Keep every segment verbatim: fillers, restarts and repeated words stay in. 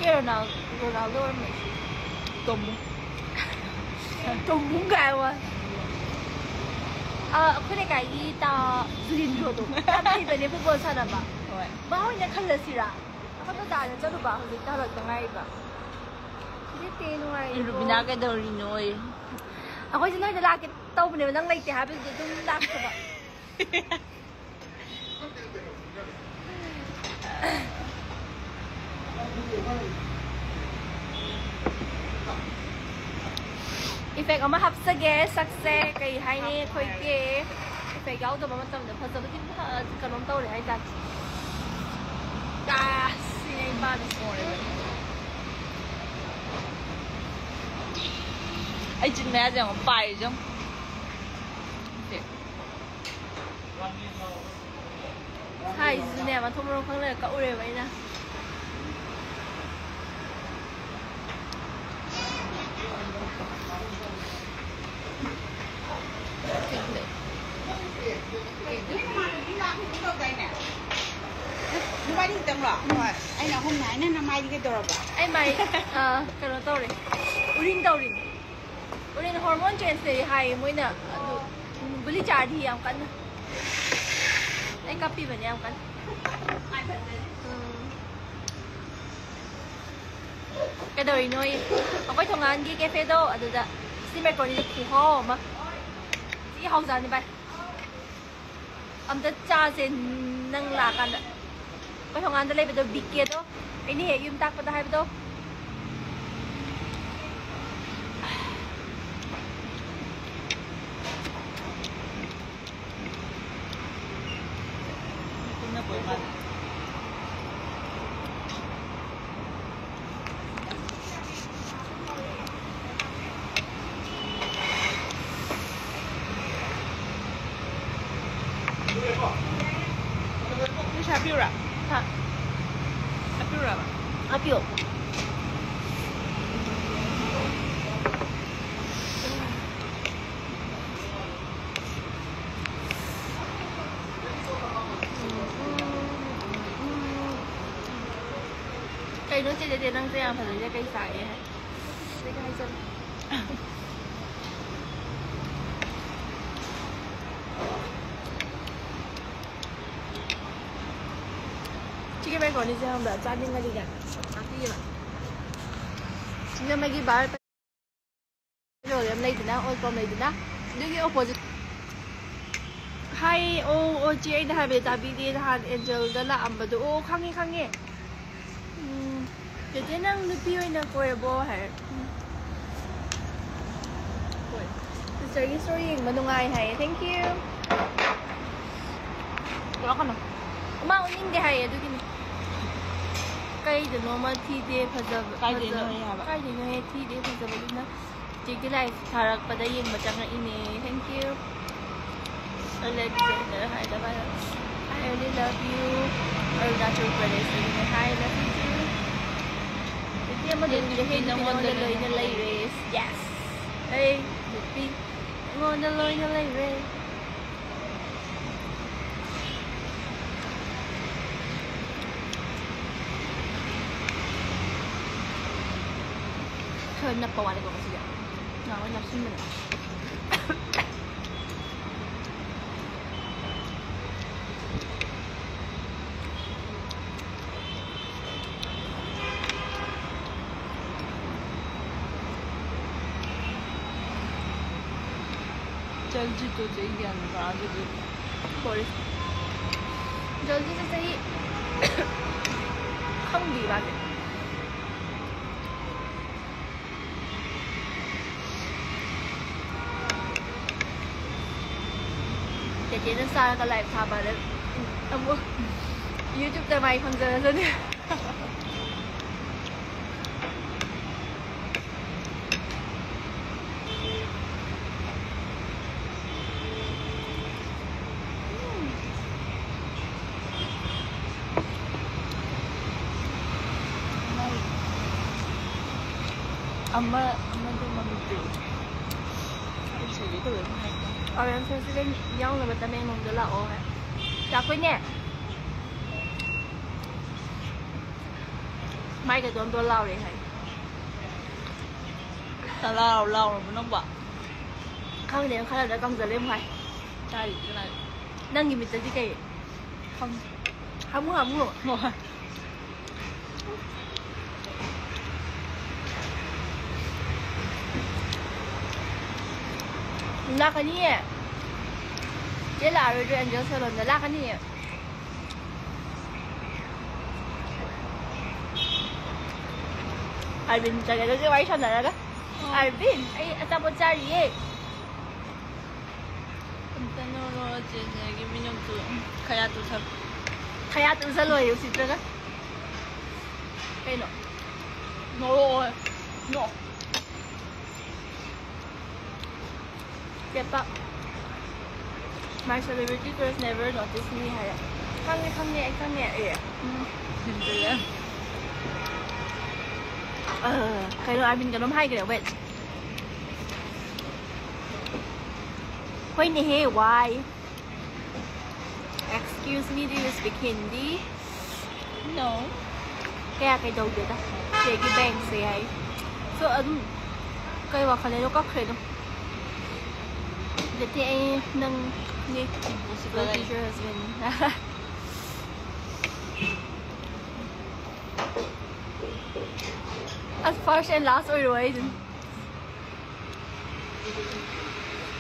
ꯔꯣꯅꯥꯜ- Ronaldo ꯑꯣꯏꯔꯝꯃꯦ꯫ ꯇꯣꯝꯕꯨ꯫ ꯇꯣꯝꯕꯨ ꯀꯥꯏ ꯋꯥ꯫ ꯑ, ꯑꯩꯈꯣꯏ ꯂꯩꯀꯥꯏꯒꯤ ꯇꯥ ꯖꯨꯔꯤꯟꯗ꯭ꯔꯣꯗꯣ ꯌꯥꯝ ꯍꯩꯕꯅꯦ ꯐꯨꯠꯕꯣꯜ ꯁꯥꯟꯅꯕ꯫ ꯍꯣꯏ꯫ ꯃꯥ ꯑꯣꯏꯅ ꯈꯜꯂꯁꯤꯔꯥ? ꯑꯩꯈꯣꯏ ꯕꯖꯥꯔꯗ ꯆꯠꯂꯨꯕ ꯍꯧꯖꯤꯛꯇ ꯍꯜꯂꯛꯇ ꯉꯥꯏꯔꯤꯕ꯫ ꯅꯠꯇꯦ, ꯅꯨꯡꯉꯥꯏꯔꯤꯕꯣ? ꯔꯨꯕꯤꯅꯥ ꯀꯩꯗꯧꯔꯤꯅꯣꯌꯦ? ꯑꯩꯈꯣꯏꯁꯦ ꯅꯣꯏꯗ ꯂꯥꯛꯀꯦ ꯇꯧꯕꯅꯦꯕ, ꯅꯪ ꯂꯩꯇꯦ ꯍꯥꯏꯕꯗꯨꯗꯤ ꯑꯗꯨꯝ ꯂꯥꯛꯇꯕ꯫ Effect ꯑꯃ ꯍꯥꯞꯆꯒꯦ꯫ ꯁꯛꯁꯦ ꯀꯩ ꯍꯥꯏꯅꯤ, ꯑꯩꯈꯣꯏꯒꯤ effect ꯌꯥꯎꯗꯕ ꯃꯇꯝꯗ ꯐꯖꯕꯗꯤ ꯐ- ꯀꯩꯅꯣꯝ ꯇꯧꯔꯦ ꯍꯥꯏꯇꯥꯔꯦ꯫ ꯑꯥ, ꯁꯤꯅꯦ ꯑꯩ ꯄꯥꯝꯃꯤꯁꯦ꯫ ꯑꯩ ꯆꯤꯟ ꯃꯌꯥꯁꯦ ꯌꯦꯡꯉꯣ, ꯄꯥꯏꯔꯤꯁꯦ ꯌꯦꯡꯉꯣ꯫ ꯁꯦ꯫ ꯁꯥꯏꯁꯤꯁꯨꯅꯦ, ꯃꯊꯣꯡ ꯃꯔꯝ ꯈꯪꯗꯅ ꯀꯛꯎꯔꯦꯕ ꯑꯩꯅ꯫ ꯅꯕꯥꯅꯤ ꯈꯛꯇꯪꯂꯣ? ꯍꯣꯏ꯫ ꯑꯩꯅ ꯑꯍꯨꯝꯅꯦ ꯍꯥꯏꯅ ꯅꯃꯥꯏꯗꯤ ꯀꯩꯗꯧꯔꯕ? ꯑꯩ ꯃꯥꯏ, ꯑ, ꯀꯩꯅꯣ ꯇꯧꯔꯦ, ꯎꯔꯤꯡ ꯇꯧꯔꯤꯅꯦ꯫ ꯎꯔꯤꯡ hormone change ꯂꯩ ꯍꯥꯏꯌꯦ ꯃꯣꯏꯅ, ꯑꯗꯨ, ꯎꯝ, ꯒꯨꯂꯤ ꯆꯥꯔꯗꯤ ꯌꯥꯝ ꯀꯟꯅ꯫ ꯑꯩ ꯀꯞꯄꯤꯕꯅꯦ ꯌꯥꯝ ꯀꯟꯅ꯫ ꯎꯝ꯫ ꯀꯩꯗꯧꯔꯤꯅꯣ? ꯑꯩꯈꯣꯏ ꯊꯣꯡꯒꯥꯟꯒꯤ cafe ꯗꯣ ꯑꯗꯨꯗ steam macaroni ꯗꯣ ꯈꯨꯍꯥꯎ ꯑꯃ꯫ ꯊꯤ ꯍꯥꯎꯖꯥꯠꯅꯤ ꯚꯥꯏ꯫ ꯑꯝꯇ ꯆꯥꯁꯦ ꯅꯪ ꯂꯥꯛꯑꯀꯥꯟꯗ꯫ ꯑꯩꯈꯣꯏ ꯊꯣꯡꯒꯥꯟꯗ ꯂꯩꯕꯗꯣ, ꯕꯤ ꯀꯦꯗꯣ, ꯑꯩꯅ ꯍꯦꯛ ꯌꯨꯝ ꯇꯥꯛꯄꯗ ꯍꯥꯏꯕꯗꯣ꯫ ꯄꯩꯁꯥ ꯄꯤꯌꯨꯔꯥ? ꯍꯥ? ꯍꯥꯞꯄꯤꯌꯨꯔꯕ? ꯍꯥꯞꯄꯤꯌꯣ꯫ ꯀꯩꯅꯣ ꯆꯦ ꯇꯦꯇꯦ, ꯅꯪꯁꯦ ꯌꯥꯝ ꯐꯖꯩꯁꯦ, ꯀꯩ ꯆꯥꯒꯦ ꯍꯥꯏ? ꯁꯤꯗꯒꯤ ꯍꯥꯏꯖꯜꯂꯣ꯫ ꯁꯤꯒꯤ ꯃꯦꯀ꯭ꯔꯣꯅꯤꯁꯦ ꯈꯪꯕ꯭ꯔꯥ? ꯆꯥꯅꯤꯡꯉꯗꯤꯅꯦ ꯇꯥꯛꯄꯤꯒꯦꯕ꯫ ꯁꯤꯅ ꯃꯥꯒꯤ ꯕꯥꯔ ꯄꯦꯇ꯭ꯔꯣꯂꯤꯌꯝ ꯂꯩꯗꯅ, ꯑꯣꯏꯜ ꯄꯝ ꯂꯩꯗꯅ, ꯑꯗꯨꯒꯤ ꯑꯣꯄꯣꯖꯤꯠ꯫ ꯍꯥꯏ, ꯑꯣ, ꯑꯣ, ꯆꯦ, ꯑꯩꯅ ꯍꯥꯏꯕꯗꯤ ꯇꯥꯕꯤꯗꯦ, ꯅꯍꯥꯟ ꯑꯦꯟꯖꯦꯜꯗ ꯂꯥꯛꯑꯝꯕꯗꯣ꯫ ꯑꯣ, ꯈꯪꯉꯦ, ꯈꯪꯉꯦ꯫ ꯎꯝ, ꯇꯦꯇꯦ, ꯅꯪ ꯅꯨꯄꯤ ꯑꯣꯏꯅ ꯀꯣꯏꯔꯕꯣ? ꯍꯥꯏꯔꯦ꯫ ꯎꯝ꯫ ꯍꯣꯏ꯫ ꯁꯤꯁꯇꯔꯒꯤ ꯁꯣ ꯌꯦꯡꯕ ꯅꯨꯡꯉꯥꯏ ꯍꯥꯏꯌꯦ꯫ Thank you꯫ ꯀꯩꯅꯣ ꯀꯩꯅꯣ꯫ ꯃꯥ ꯎꯅꯤꯡꯗꯦ ꯍꯥꯏꯌꯦ, ꯑꯗꯨꯒꯤꯅꯦ꯫ ꯀꯩꯗꯅꯣꯃ ꯊꯤꯗꯦ ꯐꯖꯕ-, ꯀꯥꯏꯗꯩꯅꯣ ꯐꯖ-, ꯍꯥꯏꯕ? ꯀꯥꯏꯗꯩꯅꯣꯍꯦ ꯊꯤꯗꯦ ꯐꯖꯕꯗꯨꯅ? ꯆꯦꯒꯤ ꯂꯥꯏꯐ ꯊꯥꯔꯛꯄꯗ ꯌꯦꯡꯕ ꯆꯪꯉꯛꯏꯅꯦ꯫ Thank you꯫ Alexander ꯍꯥꯏꯗꯕ꯫ I only love you꯫ Arunachal ꯄ꯭ꯔꯗꯦꯁꯇꯒꯤꯅꯦ꯫ Hi, love you too꯫ ꯅꯨꯄꯤ ꯑꯃꯗ ꯌꯦꯟ ꯎꯏꯔꯦ, ꯍꯦ, ꯅꯨꯄꯤ ꯅꯨꯄꯤ ꯅꯉꯣꯟꯗ ꯅꯉꯣꯟꯗ ꯂꯣꯏꯅ ꯂꯣꯏꯅ ꯂꯩꯔꯦ꯫ Yes꯫ ꯑꯩ ꯅꯨꯄꯤ ꯅꯉꯣꯟꯗ ꯂꯣꯏꯅ ꯂꯩꯔꯦ꯫ ꯈꯔ ꯅꯞꯄ ꯋꯥꯠꯂꯦꯀꯣ ꯉꯁꯤꯁꯦ꯫ ꯅꯍꯥꯟꯋꯥꯏ ꯅꯞꯁꯤꯟꯕꯅꯦ꯫ ꯆꯜꯖꯤꯠꯇꯨ ꯆꯍꯤ ꯀꯌꯥꯅꯣ ꯇꯥꯗꯣꯏꯗꯨ? ꯀꯣꯂꯦꯖ꯫ ꯖꯜꯖꯤꯠꯁꯦ ꯆꯍꯤ ꯈꯪꯗꯦ ꯃꯥꯁꯦ꯫ ꯇꯦꯇꯦꯅ ꯆꯥꯔꯒ ꯂꯥꯏꯐ ꯊꯥꯕꯗ ꯑꯃꯨꯛ ꯌꯨꯇ꯭ꯌꯨꯕꯇ ꯃꯥꯏ ꯐꯪꯖꯔꯁꯅꯤ꯫ ꯑꯃ, ꯑꯃꯗꯣ ꯃꯃꯤꯠꯇꯣ꯫ ꯑꯩ ꯁꯤꯒꯦ ꯇꯧꯋꯦ ꯃꯥ ꯍꯥꯏꯗꯣ꯫ Orange Festival ꯌꯥꯎꯅꯕ ꯇꯃꯦꯡꯂꯣꯡꯗ ꯂꯥꯛꯑꯣ ꯍꯥꯏ꯫ ꯂꯥꯛꯇꯣꯏꯅꯦ꯫ ꯃꯥꯏꯒꯗꯣ ꯑꯝꯗꯣ ꯂꯥꯎꯔꯦ ꯍꯥꯏ꯫ ꯂꯥꯎ ꯂꯥꯎꯔꯕ ꯅꯪꯕꯣ? ꯈꯪꯗꯦ, ꯈꯔꯗ ꯀꯪꯖꯜꯂꯦ ꯑꯃꯨꯛ ꯍꯥꯏ꯫ ꯆꯥꯔꯤꯗꯤ ꯀꯅꯥ? ꯅꯪꯒꯤ ꯃꯤꯠꯇꯗꯤ ꯀꯩ? ꯈꯪꯗꯦ꯫ ꯍꯥꯃꯨ ꯍꯥꯃꯨ꯫ ꯍꯣꯏ꯫ ꯂꯥꯛꯀꯅꯤꯌꯦ꯫ ꯆꯦ ꯂꯥꯛꯑꯔꯣꯏꯗ꯭ꯔꯣ ꯑꯦꯟꯖꯦꯜ ꯁꯦꯂꯣꯟꯗ? ꯂꯥꯛꯀꯅꯤꯌꯦ꯫ ꯑꯥꯔꯕꯤꯟ ꯆꯪꯉꯦ ꯑꯗꯨꯗꯤ ꯋꯥꯔꯤ ꯁꯥꯟꯅꯔꯒ꯫ ꯑꯥꯔꯕꯤꯟ, ꯑꯩ ꯑꯆꯥꯄꯣꯠ ꯆꯥꯔꯤꯌꯦ꯫ ꯑꯝꯇ ꯅꯣꯛꯂꯛꯑꯣ, ꯆꯦꯆꯦꯒꯤ ꯃꯤꯅꯣꯛꯇꯨ꯫ ꯎꯝ, ꯈꯌꯥ ꯇꯨꯁꯜ-, ꯈꯌꯥ ꯇꯨꯁꯜꯂꯣꯏꯌꯦ ꯎꯁꯤꯠꯇ꯭ꯔꯒ꯫ ꯀꯩꯅꯣ? ꯅꯣꯛꯂꯛꯑꯣ꯫ Knock. ꯆꯦꯄꯥꯛ, "My celebrity crush never notice me" ꯍꯥꯏꯔꯦ꯫ ꯈꯪꯉꯦ, ꯈꯪꯉꯦ, ꯑꯩ ꯈꯪꯉꯦ꯫ ꯑꯦ꯫ ꯎꯝ꯫ ꯁꯤꯟꯗ꯭ꯔꯤꯌꯦ꯫ ꯑ, ꯀꯩꯅꯣ, ꯑꯥꯔꯕꯤꯟ ꯀꯩꯅꯣꯝ ꯍꯥꯏꯈ꯭ꯔꯦ, wait꯫ ꯍꯣꯏꯅꯦꯍꯦ, why? Excuse me, do you speak Hindi? No. ꯀꯌꯥ ꯀꯩꯗꯧꯗꯦꯗ꯫ ꯆꯦꯒꯤ ꯕꯦꯡꯁꯦ ꯍꯥꯏ꯫ So, ꯑꯗꯨꯝ ꯀꯩ ꯋꯥꯈꯜ ꯂꯩꯅꯣ ꯀꯛꯈ꯭ꯔꯦ ꯑꯗꯨꯝ꯫ ꯅꯠꯇꯦ, ꯑꯩ ꯅꯪ ꯅꯦ꯫ Impossible. Future husband꯫ ꯑꯁ, first and last ꯑꯣꯏꯔꯣ ꯑꯩ ꯑꯗꯨꯝ꯫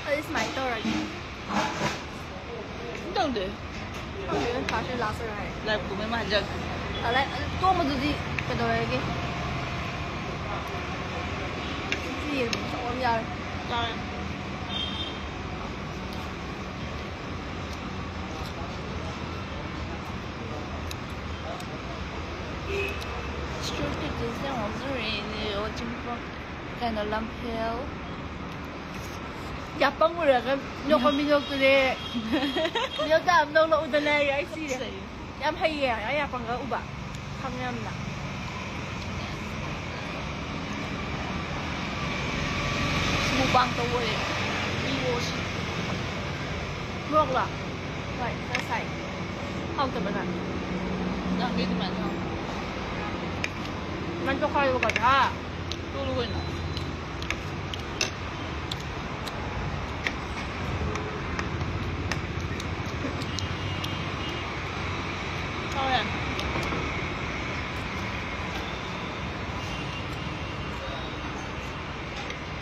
ꯑꯩ ꯁꯨꯃꯥꯏꯅ ꯇꯧꯔꯒꯦ꯫ ꯇꯧꯗꯦ꯫ ꯈꯪꯗꯦ, first and last ꯑꯣꯏꯔꯣ ꯍꯥꯏ꯫ ꯂꯥꯏ ꯄꯨꯃꯩ ꯃꯥꯟꯖꯜꯂꯛ꯫ ꯑ, ꯂꯥꯏ-, ꯑ, ꯇꯣꯡꯕꯗꯨꯗꯤ ꯀꯩꯗꯧꯔꯒꯦ? ꯁꯤ ꯑꯗꯨꯝ ꯇꯧꯔ ꯌꯥꯔꯦ꯫ ꯌꯥꯔꯦ꯫ Street ꯗꯤꯁꯦ ꯌꯥꯝ ꯉꯥꯎꯖꯔꯦ ꯑꯩꯗꯤ꯫ ꯋꯥꯆꯤꯡ ꯀꯩꯅꯣ, ꯂꯝꯐꯦꯜ꯫ ꯌꯥꯄꯪ ꯎꯔꯒ ꯅꯣꯛꯄ ꯃꯤꯅꯣꯛꯇꯨꯅꯦ꯫ ꯃꯤꯅꯣꯛꯇ ꯑꯝ ꯅꯣꯛꯂꯛꯎꯗꯅ ꯑꯩ ꯁꯤꯔꯦ꯫ ꯌꯥꯝ ꯍꯩꯌꯦ, ꯑꯩ ꯌꯥꯄꯪꯒ ꯎꯕ꯫ ꯈꯪꯉꯦ ꯌꯥꯝꯅ꯫ Mukbang ꯇꯧꯕ ꯑꯣꯏꯔꯦ꯫ ꯃꯤ ꯔꯣꯁꯤ꯫ ꯃꯣꯔꯣꯛꯂꯣ? ꯍꯣꯏ, ꯈꯔ ꯁꯥꯏ꯫ ꯍꯥꯎꯇꯕ꯭ꯔꯥ ꯅꯪ? ꯅꯪꯗꯤ ꯑꯗꯨꯃꯥꯏꯅ ꯍꯥꯎ꯫ ꯅꯪ ꯇꯣꯈꯥꯏꯌꯣ ꯀꯗꯥ꯫ ꯇꯣꯛꯂꯨ ꯀꯩꯅꯣ꯫ ꯍꯥꯎꯔꯦ꯫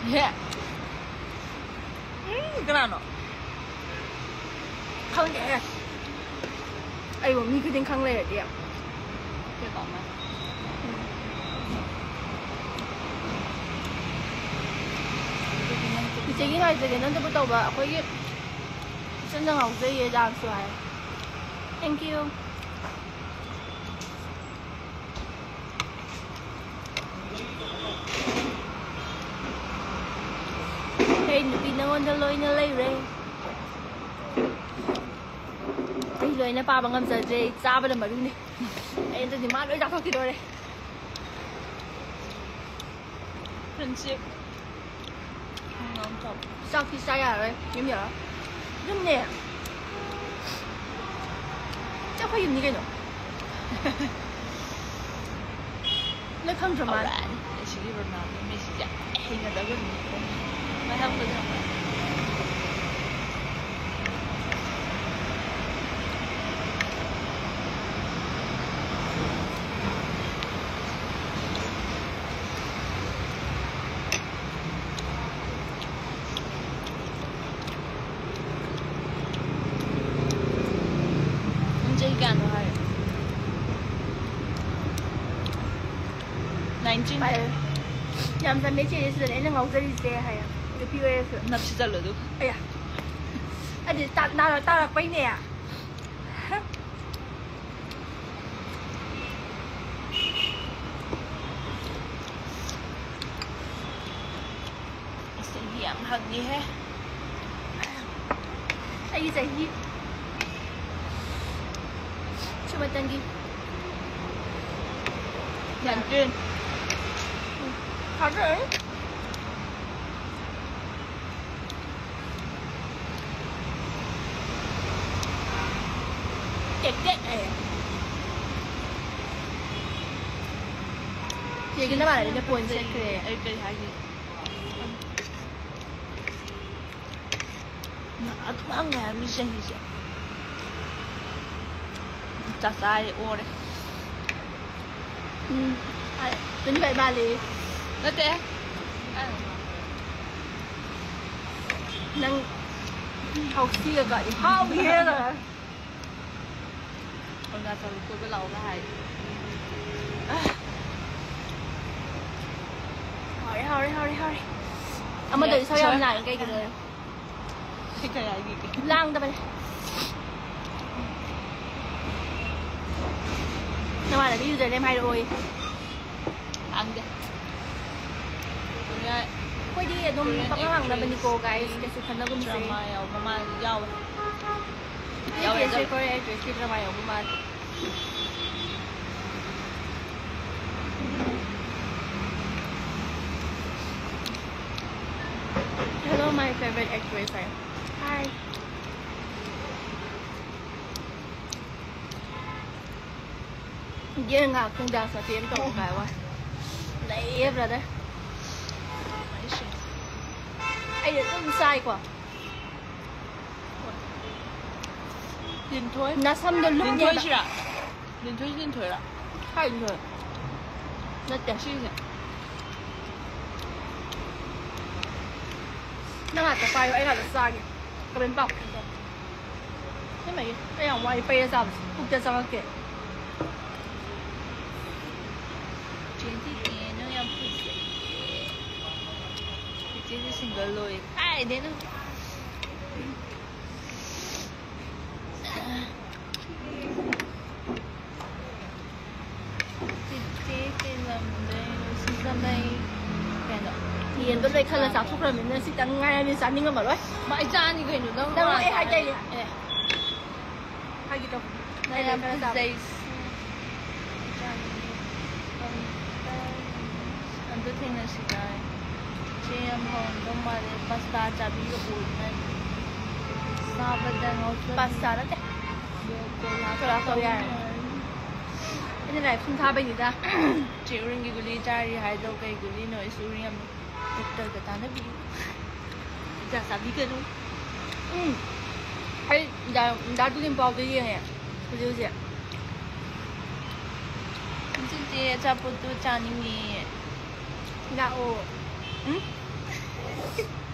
ꯌꯦ꯫ ꯎꯝ, ꯀꯅꯥꯅꯣ? ꯈꯪꯗꯦꯍꯦ꯫ ꯑꯩꯕꯨ ꯃꯤ ꯈꯨꯗꯤꯡ ꯈꯪ ꯂꯩꯔꯗꯤ꯫ ꯀꯩ ꯄꯥꯝꯃꯦ? ꯆꯤꯆꯦꯒꯤ ꯉꯥꯏꯖꯒꯦ ꯅꯠꯇꯕ ꯇꯧꯕ ꯑꯩꯈꯣꯏꯒꯤ ꯏꯆꯟꯅ ꯉꯥꯎꯖꯩꯌꯦ ꯗꯥꯟꯁꯁꯨ ꯍꯥꯏ꯫ Thank you꯫ ꯑꯩ ꯅꯨꯄꯤ ꯅꯉꯣꯟꯗ ꯂꯣꯏꯅ ꯂꯩꯔꯦ꯫ ꯑꯩ ꯂꯣꯏꯅ ꯄꯥꯕ ꯉꯝꯖꯗ꯭ꯔꯦ, ꯑꯩ ꯆꯥꯕꯅ ꯃꯔꯨꯅꯤ꯫ ꯑꯩ ꯑꯗꯨꯗꯤ ꯃꯥ ꯂꯣꯏ ꯆꯥꯊꯣꯛꯈꯤꯗꯣꯔꯦ꯫ Friendship꯫ ꯆꯥꯛꯇꯤ ꯆꯥ ꯌꯥꯔꯔꯣꯏ, ꯌꯨꯝ ꯌꯧꯔ꯫ ꯌꯨꯝꯅꯦ꯫ ꯆꯠꯈꯣ ꯌꯨꯝꯅꯤ ꯀꯩꯅꯣ꯫ ꯅꯣꯏ ꯈꯪꯗ꯭ꯔꯣ ꯃꯥ? ꯍꯧꯔꯛꯑꯅꯤ꯫ ꯑꯁꯤꯒꯤ ꯔꯣꯅꯥꯜꯗꯣ ꯃꯦꯁꯤꯁꯦ ꯍꯩꯅꯗꯕ ꯅꯨꯃꯤꯠ ꯑꯃ꯫ ꯃꯌꯥꯝ ꯄꯨꯟꯅ ꯍꯧꯔꯛꯑꯅꯤ꯫ ꯅꯪ ꯆꯍꯤ ꯀꯌꯥꯅꯣ ꯍꯥꯏꯔꯦ? Nineteen꯫ ꯍꯥꯏꯔꯦ꯫ ꯌꯥꯝ ꯆꯝꯃꯦ ꯆꯦ, ꯁꯤꯗꯅꯦ ꯑꯩꯅ ꯉꯥꯎꯖꯔꯤꯁꯦ ꯍꯥꯏꯌꯦ꯫ ꯅꯨꯄꯤ ꯑꯣꯏꯔꯁꯨ꯫ ꯅꯞꯁꯤꯜꯂꯣ ꯑꯗꯨꯒ꯫ ꯑꯌꯥ꯫ ꯑꯗꯨ ꯇꯥ-, ꯅꯥꯔ-, ꯇꯥꯔꯛꯄꯩꯅꯦ꯫ ꯑꯁ, ꯑꯩꯗꯤ ꯌꯥꯝ ꯍꯪꯉꯤꯍꯦ꯫ ꯑꯩꯒꯤ ꯆꯍꯤ ꯁꯨꯝꯃꯇꯪꯒꯤ꯫ Nineteen꯫ ꯊꯥꯖꯔꯦ꯫ ꯇꯦꯛ ꯇꯦꯛ ꯍꯥꯏꯌꯦ꯫ ꯆꯦꯒꯤ ꯅꯃꯥꯟꯅꯕꯤꯅ ꯄꯣꯏꯟ ꯁꯦꯠꯈ꯭ꯔꯦ꯫ ꯑꯩ ꯀꯩ ꯍꯥꯏꯒꯦ? ꯑꯗꯨꯝ ꯍꯪꯉꯦ ꯍꯥꯏꯕ ꯃꯤ ꯆꯍꯤꯁꯦ꯫ ꯆꯥꯛ ꯆꯥꯔꯦ, ꯑꯣꯔꯦ꯫ ꯎꯝ꯫ ꯍꯥꯏ, ꯇ꯭ꯋꯦꯟꯇꯤ ꯐꯥꯏꯚ ꯃꯥꯜꯂꯦ꯫ ꯅꯠꯇꯦ꯫ ꯅꯪ ꯍꯥꯎꯁꯤꯒ ꯀꯔꯤ ꯍꯥꯎꯒꯦꯅ꯫ ꯑꯔꯨꯅꯥꯆꯜ ꯀꯣꯏꯕ ꯂꯥꯛꯑꯣꯒ ꯍꯥꯏ꯫ ꯍꯥꯎꯔꯦ, ꯍꯥꯎꯔꯦ, ꯍꯥꯎꯔꯦ, ꯍꯥꯎꯔꯦ꯫ ꯑꯃꯗꯣ ꯏꯁꯧ ꯌꯥꯝ ꯂꯥꯡꯉꯦ, ꯀꯩꯒꯤꯅꯣ? ꯁꯤ ꯀꯩ ꯍꯥꯏꯒꯦ? ꯂꯥꯡꯗꯕꯅꯦ꯫ ꯅꯃꯥꯟꯅꯕꯤ ꯌꯨꯖꯔ ꯅꯦꯝ ꯍꯥꯏꯔꯛꯑꯣꯌꯦ꯫ ꯂꯥꯡꯗꯦ꯫ ꯑꯩꯈꯣꯏꯗꯤ ꯑꯗꯨꯝ ꯄꯪꯍꯪ ꯍꯪꯅꯕꯅꯤꯀꯣ, guys, ꯀꯩꯁꯨ ꯈꯟꯅꯒꯨꯝꯁꯦ꯫ ꯗ꯭ꯔꯃꯥ ꯌꯥꯎꯕ ꯃꯥꯜꯂꯦ, ꯌꯥꯎꯋꯦ꯫ ꯌꯥꯎꯋꯦ, ꯌꯥꯎꯋꯦ꯫ ꯀꯣꯔꯤꯌꯥ actress ꯀꯤ ꯗ꯭ꯔꯃꯥ ꯌꯥꯎꯕ ꯃꯥꯜꯂꯦ꯫ Hello, my favorite actress high. Hi꯫ ꯌꯦꯟ ꯉꯥꯏꯍꯥꯛꯇꯪ dance ꯃꯇꯦꯛ ꯑꯃ ꯇꯧꯔꯨ ꯍꯥꯏꯕ ꯋꯥꯅꯤ꯫ ꯂꯩꯌꯦ, brother꯫ ꯑꯩ ꯑꯗꯨꯝ ꯆꯥꯏꯀꯣ꯫ ꯂꯤꯟꯊꯣꯏ꯫ ꯅꯁꯝꯗꯣ ꯂꯨꯞꯅꯦꯕ꯫ ꯂꯤꯟꯊꯣꯏꯁꯤꯔꯥ? ꯂꯤꯟꯊꯣꯏ, ꯂꯤꯟꯊꯣꯏꯔꯥ? ꯀꯥꯏ ꯂꯤꯟꯊꯣꯏ? ꯅꯠꯇꯦ꯫ ꯁꯤꯁꯦ꯫ ꯅꯪ ꯉꯥꯛꯇ ꯄꯥꯏꯌꯣ, ꯑꯩ ꯉꯥꯛꯇ ꯆꯥꯒꯦ꯫ ꯀꯃꯦꯟ ꯄꯥꯎ꯫ ꯏꯃꯥꯏ, ꯑꯩ ꯌꯥꯝ ꯋꯥꯏ ꯄꯩꯔ ꯆꯥꯕꯁꯦ꯫ ꯄꯨꯛꯇ ꯆꯪꯉꯛꯇꯦ꯫ ꯆꯦꯟꯁꯤ ꯆꯦꯟ, ꯅꯪ ꯌꯥꯝ ꯐꯖꯩꯌꯦ꯫ ꯏꯆꯦꯁꯦ single ꯂꯣꯏ ꯀꯥꯏꯗꯩꯅꯣ? ꯆꯤꯆꯦ ꯀꯩ ꯂꯝꯗꯩꯅꯣ? ꯁꯤꯡꯖꯃꯩ꯫ ꯀꯩꯅꯣ? ꯌꯦꯟꯗꯣ ꯂꯣꯏ ꯈꯜꯂ ꯆꯥꯊꯣꯛꯈ꯭ꯔꯕꯅꯤꯅ ꯁꯤꯇꯪ ꯉꯥꯏꯔꯕꯅꯤꯅ ꯆꯥꯅꯤꯡꯉꯝꯃꯔꯣꯏ꯫ ꯃꯥ ꯑꯩ ꯆꯥꯅꯤ ꯀꯩꯅꯣ, ꯅꯪ ꯅꯪ ꯂꯣꯏ ꯍꯥꯏꯗꯥꯏꯅꯦ? ꯑꯦ꯫ ꯐꯥꯒꯤ ꯇꯧꯕꯅꯤ꯫ ꯅꯪ ꯌꯥꯝ ꯐꯖꯩ꯫ ꯆꯥꯅꯤꯡꯉꯦ꯫ ꯑꯝꯇ ꯊꯦꯡꯅꯁꯤ ꯀꯥꯏ꯫ ꯆꯦ ꯌꯥꯝ ꯍꯥꯎꯔꯝꯗꯧ ꯃꯥꯜꯂꯦ꯫ Pasta ꯆꯥꯕꯤꯔꯛꯑꯣ ꯍꯥꯏ꯫ ꯆꯥꯕꯗ ꯉꯥꯎꯖꯕꯤ꯫ Pasta ꯅꯠꯇꯦ꯫ ꯆꯨꯔꯥ ꯀꯧ ꯌꯥꯔꯦ꯫ ꯑꯩꯅ ꯂꯥꯏꯐ ꯁꯨꯝ ꯊꯥꯕꯩꯅꯤꯗ꯫ ꯆꯦ ꯎꯔꯤꯡꯒꯤ ꯒꯨꯂꯤ ꯆꯥꯔꯤ ꯍꯥꯏꯗꯣ ꯀꯩ ꯒꯨꯂꯤꯅꯣ? ꯏꯁ, ꯎꯔꯤꯡ ꯌꯥꯝ, ꯗꯣꯛꯇꯔꯒ ꯇꯥꯟꯅꯕꯤꯌꯨ꯫ ꯄꯤꯖꯥ ꯆꯥꯕꯤꯒꯅꯨ꯫ ꯎꯝ꯫ ꯑꯩ ꯗꯥ, ꯗꯥ ꯗꯨꯂꯤꯟ ꯄꯥꯎꯗ ꯌꯦꯡꯉꯦ ꯍꯧꯖꯤꯛ ꯍꯧꯖꯤꯛ꯫ ꯍꯧꯖꯤꯛꯇꯤ ꯑꯆꯥꯄꯣꯠꯇꯣ ꯆꯥꯅꯤꯡꯉꯦ꯫ ꯂꯥꯛꯑꯣ꯫ ꯎꯝ?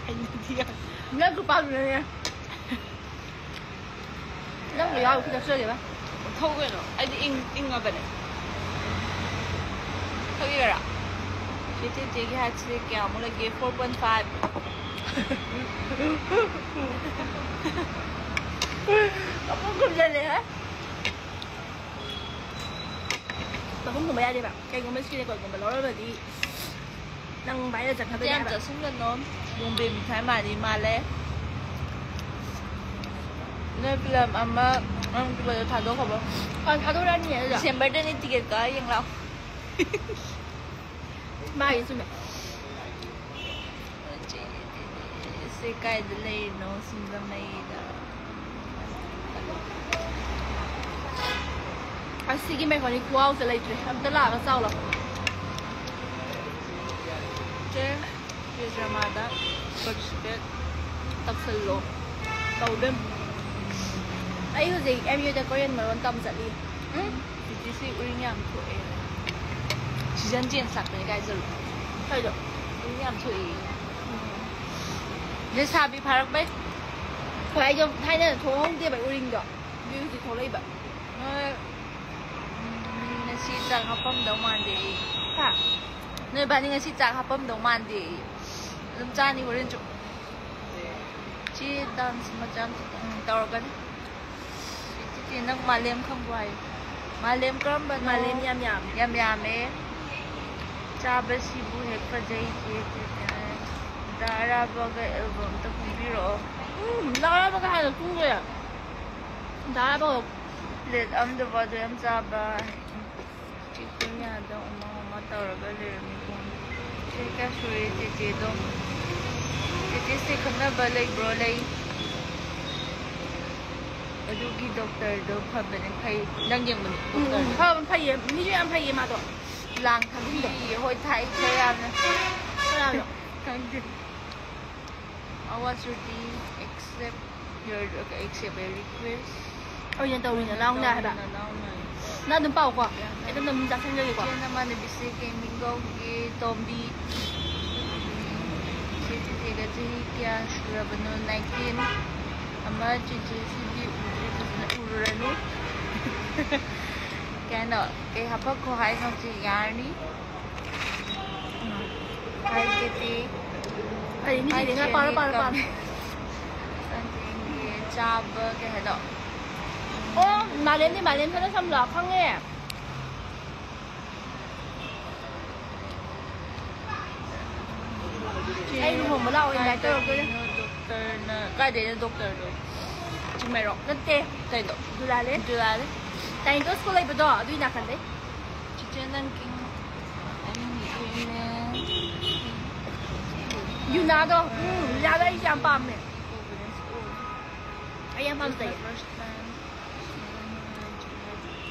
ꯍꯩꯅꯗꯤ ꯌꯥꯝ꯫ ꯅꯪ ꯈꯨꯄꯥꯛꯇꯨꯅꯅꯦ꯫ ꯅꯪꯕꯨ ꯌꯥꯎꯔ ꯈꯨꯗꯛ ꯆꯠꯂꯦꯕ꯫ ꯊꯧ ꯀꯩꯅꯣ? ꯑꯩꯗꯤ ꯏꯪ-, ꯏꯪꯉꯕꯅꯦ꯫ ꯊꯛꯏꯔꯥ? ꯆꯦ ꯆꯦ ꯆꯦꯒꯤ ꯍꯥꯏꯠꯁꯦ ꯀꯌꯥꯃꯨꯛ ꯂꯩꯒꯦ? Four point five꯫ ꯃꯈꯨꯝ ꯈꯨꯝꯖꯤꯜꯂꯦ, ꯍꯥ? ꯃꯈꯨꯝ ꯈꯨꯝꯕ ꯌꯥꯗꯦꯕ꯫ ꯀꯩꯒꯨꯝꯕ screen record ꯒꯨꯝꯕ ꯂꯧꯔꯝꯃꯗꯤ ꯅꯪ viral ꯆꯠꯈ꯭ꯔꯗꯣꯏꯅꯦ ꯌꯥꯝ ꯍꯥꯏꯕ꯫ ꯆꯥꯁꯤꯟꯒꯅꯣ꯫ ꯕꯣꯝꯕꯦ ꯃꯤꯊꯥꯏ ꯃꯥꯜꯂꯤ ꯃꯥꯜꯂꯦ꯫ ꯅꯣꯏ ꯐꯤꯂꯝ ꯑꯃ ꯅꯪ ꯊꯥꯗꯣꯛꯈ꯭ꯔꯕꯣ? ꯑ, ꯊꯥꯗꯣꯔꯛꯑꯅꯤ ꯑꯗꯨꯗ꯫ ꯗꯤꯁꯦꯝꯕꯔꯗꯅꯤ ꯇꯤꯀꯦꯠ ꯀꯛꯑ ꯌꯦꯡ ꯂꯥꯛꯑꯣ꯫ ꯃꯥꯒꯤ ꯆꯨꯝꯃꯦ꯫ ꯁꯤ ꯀꯥꯏꯗ ꯂꯩꯔꯤꯅꯣ? ꯁꯤꯡꯖꯃꯩꯗ꯫ ꯑꯁꯤꯒꯤ ꯃꯦꯀꯥꯅꯤꯛ ꯈꯨꯍꯥꯎꯁꯦ ꯂꯩꯇ꯭ꯔꯦ꯫ ꯑꯝꯇ ꯂꯥꯛꯑꯒ ꯆꯥꯎ ꯂꯥꯎ꯫ ꯆꯦ, ꯆꯦ ꯗ꯭ꯔꯃꯥꯗ participate ꯇꯧꯁꯜꯂꯣ꯫ ꯇꯧꯗꯣꯏꯅꯤ꯫ ꯑꯩ ꯍꯧꯖꯤꯛ M U ꯗ Korean ꯃꯔꯣꯟ ꯇꯝ ꯆꯠꯂꯤ꯫ ꯎꯝ? ꯆꯤꯆꯦ ꯁꯤ ꯎꯔꯤꯡ ꯌꯥꯝ ꯊꯣꯛꯑꯦ꯫ Season change ꯂꯥꯛꯄꯅꯦ ꯀꯥꯏ ꯆꯠꯂꯨ? ꯀꯩꯅꯣ? ꯎꯔꯤꯡ ꯌꯥꯝ ꯊꯣꯛꯑꯦ꯫ ꯂꯩꯁꯥꯕꯤ ꯐꯥꯔꯛꯄꯩ꯫ ꯍꯣꯏ, ꯑꯩꯗꯣ ꯊꯥꯏꯅ ꯊꯣꯛꯍꯧꯗꯦꯕ ꯎꯔꯤꯡꯗꯣ꯫ ꯑꯗꯨꯏ ꯍꯧꯖꯤꯛ ꯊꯣꯛꯂꯛꯏꯕ꯫ ꯅꯣꯏ, ꯎꯝ, ꯉꯁꯤ ꯆꯥꯛ ꯍꯥꯞꯄꯝꯗꯧ ꯃꯥꯟꯗꯦ ꯑꯩ꯫ ꯍꯥ? ꯅꯣꯏ ꯕꯥꯅꯤ ꯉꯁꯤ ꯆꯥꯛ ꯍꯥꯞꯄꯝꯗꯧ ꯃꯥꯟꯗꯦ ꯑꯩ꯫ ꯑꯗꯨꯝ ꯆꯥꯅꯤ ꯍꯣꯔꯦꯟꯁꯨ꯫ ꯁꯤ dance ꯃꯆꯥ ꯑꯃ, ꯎꯝ, ꯇꯧꯔꯛꯀꯅꯤ꯫ ꯆꯤꯆꯦ, ꯅꯪ ꯃꯥꯂꯦꯝ ꯈꯪꯕ꯭ꯔꯣ ꯍꯥꯏꯌꯨ꯫ ꯃꯥꯂꯦꯝ ꯀꯔꯝꯕꯅꯣ? ꯃꯥꯂꯦꯝ ꯌꯥꯝ ꯌꯥꯝꯃꯦ꯫ ꯌꯥꯝ ꯌꯥꯝꯃꯦ꯫ ꯆꯥꯕꯁꯤꯕꯨ ꯍꯦꯛ ꯐꯖꯩ ꯏꯆꯦ, ꯆꯦ, ꯆꯦ꯫ ꯗꯥ ꯑꯔꯥꯕꯒ album ꯑꯝꯇ ꯀꯨꯝꯕꯤꯔꯛꯑꯣ꯫ ꯎꯝ, ꯗꯥ ꯑꯔꯥꯕꯒ ꯍꯥꯟꯅ ꯀꯨꯝꯈ꯭ꯔꯦ꯫ ꯗꯥ ꯑꯔꯥꯕꯒ꯫ Plate ꯑꯝꯗꯕꯨ ꯑꯗꯨ ꯌꯥꯝ ꯆꯥꯕ꯫ ꯆꯤꯛꯄ ꯌꯥꯗ ꯎꯃ ꯎꯃ ꯇꯧꯔꯒ ꯂꯩꯔꯝꯃꯤꯀꯣ꯫ ꯆꯦ ꯀꯌꯥ ꯁꯨꯔꯦ ꯆꯦꯆꯦꯗꯣ? ꯆꯦꯆꯦꯁꯦ ꯈꯪꯅꯕ ꯂꯩꯕ꯭ꯔꯣ? ꯂꯩ꯫ ꯑꯗꯨꯒꯤ ꯗꯣꯛꯇꯔꯗꯣ ꯐꯕꯅꯦ, ꯐꯩ꯫ ꯅꯪ ꯌꯦꯡꯕꯅꯦ ꯗꯣꯛꯇꯔꯗꯣ? ꯐꯕꯅ ꯐꯩꯌꯦ, ꯃꯤꯁꯨ ꯌꯥꯝ ꯐꯩꯌꯦ ꯃꯥꯗꯣ꯫ ꯂꯥꯡ ꯊꯥꯕꯤꯗꯣ? ꯍꯣꯏ, ꯊꯥꯏ, ꯊꯥꯏ ꯌꯥꯝꯅ꯫ ꯀꯅꯥꯅꯣ? ꯈꯪꯗꯦ꯫ Our duty accept your, accept your request. ꯑꯣꯏꯅ ꯇꯧꯔꯤꯅ ꯅꯅꯥꯎꯅ ꯍꯥꯏꯕ꯫ ꯅꯅꯥꯎꯅ꯫ ꯅꯪ ꯑꯗꯨꯝ ꯄꯥꯎꯀꯣ꯫ ꯑꯩ ꯑꯗꯨꯝ ꯑꯗꯨꯝ ꯆꯥꯁꯤꯟꯖꯒꯦꯀꯣ꯫ ꯏꯆꯦ ꯅꯃꯥꯟꯅꯕꯤꯁꯦ ꯀꯩ ꯃꯤꯡ ꯀꯧꯒꯦ? ꯇꯣꯝꯕꯤ꯫ ꯆꯦ ꯆꯤꯆꯦꯒ ꯆꯍꯤ ꯀꯌꯥ ꯁꯨꯔꯕꯅꯣ? Nineteen꯫ ꯑꯃ ꯆꯤꯆꯦꯁꯤꯗꯤ ꯎꯗ꯭ꯔꯤ, ꯐꯖꯅ ꯎꯔꯨꯔꯅꯨ꯫ ꯀꯩꯅꯣ, ꯀꯩ ꯍꯥꯄꯛꯈꯣ ꯍꯥꯏꯅꯣ ꯆꯦ? ꯌꯥꯔꯅꯤ꯫ ꯍꯥꯏꯒꯦꯗꯤ꯫ ꯀꯔꯤ ꯃꯤꯁꯤꯡꯁꯦ ꯉꯥ ꯄꯥꯔꯣ, ꯄꯥꯔꯣ, ꯄꯥꯔꯣ꯫ ꯆꯥꯕ ꯀꯩ ꯍꯥꯏꯅꯣ? ꯑꯣ, ꯃꯥꯂꯦꯝꯗꯤ ꯃꯥꯂꯦꯝ ꯁꯅꯥ ꯁꯝꯂꯣ? ꯈꯪꯉꯦ꯫ ꯑꯩ ꯂꯨꯍꯣꯡꯕ ꯂꯥꯛꯑꯣ, invite ꯇꯧꯔꯛꯇꯣꯏꯅꯦ꯫ ꯀꯥꯏꯗꯩꯅꯣ ꯗꯣꯛꯇꯔꯅ, ꯀꯥꯏꯗꯩꯅꯣ ꯗꯣꯛꯇꯔꯗꯣ? ꯆꯤꯡꯃꯩꯔꯣ? ꯅꯠꯇꯦ꯫ ꯀꯩꯗꯣ? ꯗꯨꯂꯥꯂꯦꯟ꯫ ꯗꯨꯂꯥꯂꯦꯟ꯫ ꯇꯥꯏꯅꯤꯇꯣ ꯁ꯭ꯀꯨꯜ ꯂꯩꯕꯗꯣ, ꯑꯗꯨꯏ ꯅꯥꯀꯟꯗꯩ꯫ ꯆꯤꯆꯦ, ꯅꯪ ꯀꯤꯡ-, ꯑꯩ ꯌꯦꯡꯉꯦ꯫ ꯌꯨꯅꯥꯗꯣ, ꯎꯝ, ꯌꯨꯅꯥꯗꯣ ꯑꯩꯁꯨ ꯌꯥꯝ ꯄꯥꯝꯃꯦ꯫ ꯑꯩ ꯌꯥꯝ ꯄꯥꯝꯖꯩꯌꯦ꯫ First time꯫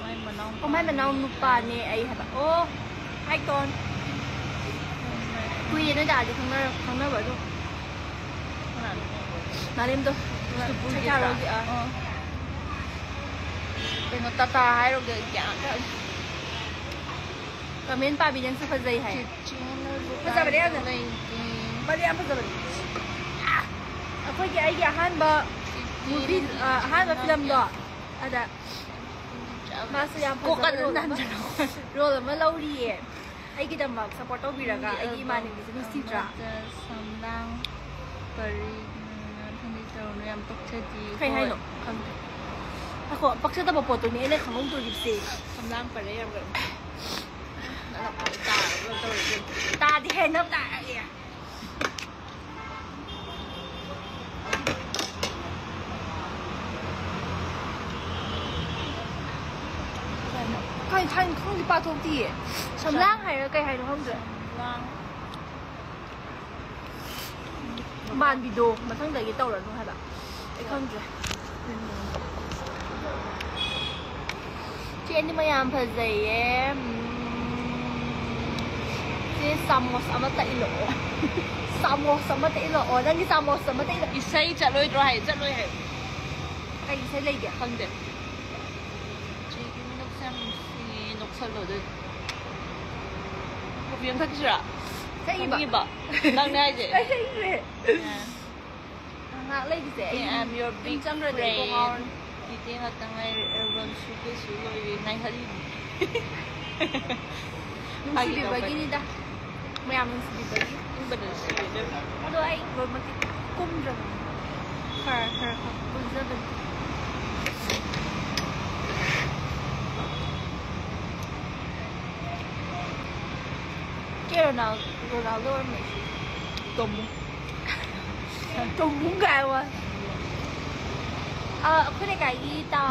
ꯃꯥꯏ ꯃꯅꯥꯎ ꯑꯣ, ꯃꯥꯏ ꯃꯅꯥꯎ ꯅꯨꯄꯥꯅꯦ ꯑꯩ ꯍꯥꯏꯕ꯫ ꯑꯣ, ꯍꯥꯏ ꯇꯣꯟ꯫ ꯀꯨꯏꯔꯦ ꯅꯣꯏ ꯗꯥꯗꯤ ꯈꯪꯅꯔ-, ꯈꯪꯅꯕ ꯑꯗꯨꯝ꯫ ꯀꯅꯥꯅꯣ? ꯃꯥꯂꯦꯝꯗꯣ꯫ ꯕꯤꯁꯅꯨꯄꯨꯔꯒꯤ ꯁꯩꯊꯥꯔꯣꯜꯒꯤ, ꯑꯥ꯫ ꯑꯣ꯫ ꯀꯩꯅꯣ, ꯇꯥꯇꯥ ꯍꯥꯏꯔꯨꯒꯦ ꯑꯩ ꯒ꯭ꯌꯥꯟ ꯇꯥꯗꯦ꯫ Comment ꯄꯥꯕꯤ ꯅꯪꯁꯨ ꯐꯖꯩ ꯍꯥꯏ꯫ ꯆꯤꯆꯦꯅ ꯐꯖꯕꯅꯦ ꯌꯥꯝꯅ꯫ ꯂꯩꯇꯦ꯫ ꯃꯥꯗꯤ ꯌꯥꯝ ꯐꯖꯕꯅꯦ꯫ ꯑꯩꯈꯣꯏꯒꯤ, ꯑꯩꯒꯤ ꯑꯍꯥꯟꯕ movie, ꯑ, ꯑꯍꯥꯟꯕ filmꯗꯣ, ꯑꯗ ꯃꯥꯁꯨ ꯌꯥꯝ ꯐꯖꯕ role ꯑꯃ, role ꯑꯃ ꯂꯧꯔꯤꯌꯦ꯫ ꯑꯩꯒꯤꯗꯃꯛ support ꯇꯧꯕꯤꯔꯒ ꯑꯩꯒꯤ ꯏꯃꯥꯟꯅꯕꯤꯁꯦ ꯅꯨꯡꯁꯤꯗ꯭ꯔꯥ? ꯁꯝꯂꯥꯡ ꯄꯔꯤ, ꯎꯝ, ꯊꯝꯕꯤ ꯇꯧꯔꯨꯅꯨ, ꯌꯥꯝ ꯄꯛꯆꯗꯦ꯫ ꯀꯩ ꯍꯥꯏꯅꯣ? ꯈꯪꯗꯦ꯫ ꯑꯈꯣ, ꯄꯛꯆꯗꯕ ꯄꯣꯠꯇꯨꯅꯦ ꯑꯩꯅ ꯈꯪꯍꯧꯗꯣꯔꯤꯕꯁꯦ꯫ ꯁꯝꯂꯥꯡ ꯄꯔꯦ ꯌꯥꯝ ꯀꯟꯅ꯫ ꯇꯥꯗꯦꯍꯦ, ꯅꯞ ꯇꯥꯔꯒꯦ꯫ ꯀꯩꯅꯣ? ꯀꯩ ꯊꯥꯏꯅ ꯈꯪꯗꯦ, ꯄꯥꯊꯣꯛꯇꯤꯌꯦ꯫ ꯁꯝꯂꯥꯡ ꯍꯥꯏꯔ ꯀꯩ ꯍꯥꯏꯅꯣ ꯈꯪꯗ꯭ꯔꯦ꯫ ꯁꯝꯂꯥꯡ꯫ ꯃꯥꯟꯕꯤꯗꯣ ꯃꯊꯪꯗꯒꯤ ꯇꯧꯔꯅꯨ ꯍꯥꯏꯕ꯫ ꯑꯩ ꯈꯪꯗ꯭ꯔꯦ꯫ ꯆꯦ ꯑꯅꯤꯃꯛ ꯌꯥꯝ ꯐꯖꯩꯌꯦ꯫ ꯎꯝ, ꯆꯦ ꯆꯥꯃꯣꯁ ꯑꯃꯇ ꯏꯜꯂꯛꯑꯣ꯫ ꯆꯥꯃꯣꯁ ꯑꯃꯇ ꯏꯜꯂꯛꯑꯣ꯫ ꯅꯪꯒꯤ ꯆꯥꯃꯣꯁ ꯑꯃꯇ ꯏꯜꯂꯛꯑꯣ꯫ ꯏꯁꯩ ꯆꯠꯂꯣꯏꯗ꯭ꯔꯣ ꯍꯥꯏ? ꯆꯠꯂꯣꯏ ꯍꯥꯏ꯫ ꯀꯩ ꯏꯁꯩ ꯂꯩꯒꯦ? ꯈꯪꯗꯦ꯫ ꯆꯦꯒꯤ ꯃꯤꯅꯣꯛꯁꯦ ꯌꯥꯝ ꯅꯨꯡꯁꯤꯌꯦ꯫ ꯅꯣꯛꯁꯜꯂꯣ ꯑꯗꯨꯗꯤ꯫ ꯀꯣꯐꯤ ꯑꯃ ꯊꯛꯈꯤꯁꯤꯔꯥ? ꯆꯠꯈꯤꯕ? ꯊꯛꯅꯤꯡꯉꯤꯕ? ꯅꯪꯅꯦ ꯍꯥꯏꯁꯦ꯫ ꯆꯠꯈ꯭ꯔꯦ꯫ ꯑꯥ꯫ ꯉꯥꯏꯍꯥꯛ ꯂꯩꯈꯤꯁꯦ꯫ ꯑꯩ I'm your ꯑꯗꯨꯝ big ꯆꯪꯈ꯭ꯔꯗꯤ ꯑꯩ ꯀꯣꯛ ꯉꯥꯎꯔꯅꯤ꯫ Fan꯫ ꯉꯥꯛꯇ ꯉꯥꯏꯔꯦ꯫ ꯑꯦꯜꯕꯝꯁꯨ ꯀꯩꯁꯨ ꯂꯣꯏꯔꯦ꯫ ꯉꯥꯏꯍꯜꯂꯤꯅꯤ꯫ ꯅꯨꯡꯁꯤꯕꯤꯕꯒꯤꯅꯤꯗ꯫ ꯃꯌꯥꯝ ꯅꯨꯡꯁꯤꯕꯤꯕꯒꯤ꯫ ꯏꯪꯕꯗ ꯅꯨꯡꯁꯤꯕꯤꯕ꯫ ꯑꯗꯣ ꯑꯩ ꯂꯣꯏꯅꯃꯛꯇꯤ ꯀꯨꯝꯗ꯭ꯔꯕꯅꯤ꯫ ꯈꯔ ꯈꯔ ꯈꯛ ꯀꯨꯝꯖꯕꯅꯤ꯫ ꯆꯦ ꯔꯣꯅꯥꯜ-, ꯔꯣꯅꯥꯜꯗꯣ ꯑꯣꯏꯔꯝꯃꯦ꯫ ꯇꯣꯝꯕꯨ꯫ ꯇꯣꯝꯕꯨ ꯀꯥꯏ ꯋꯥ꯫ ꯑ, ꯑꯩꯈꯣꯏ ꯂꯩꯀꯥꯏꯒꯤ ꯇꯥ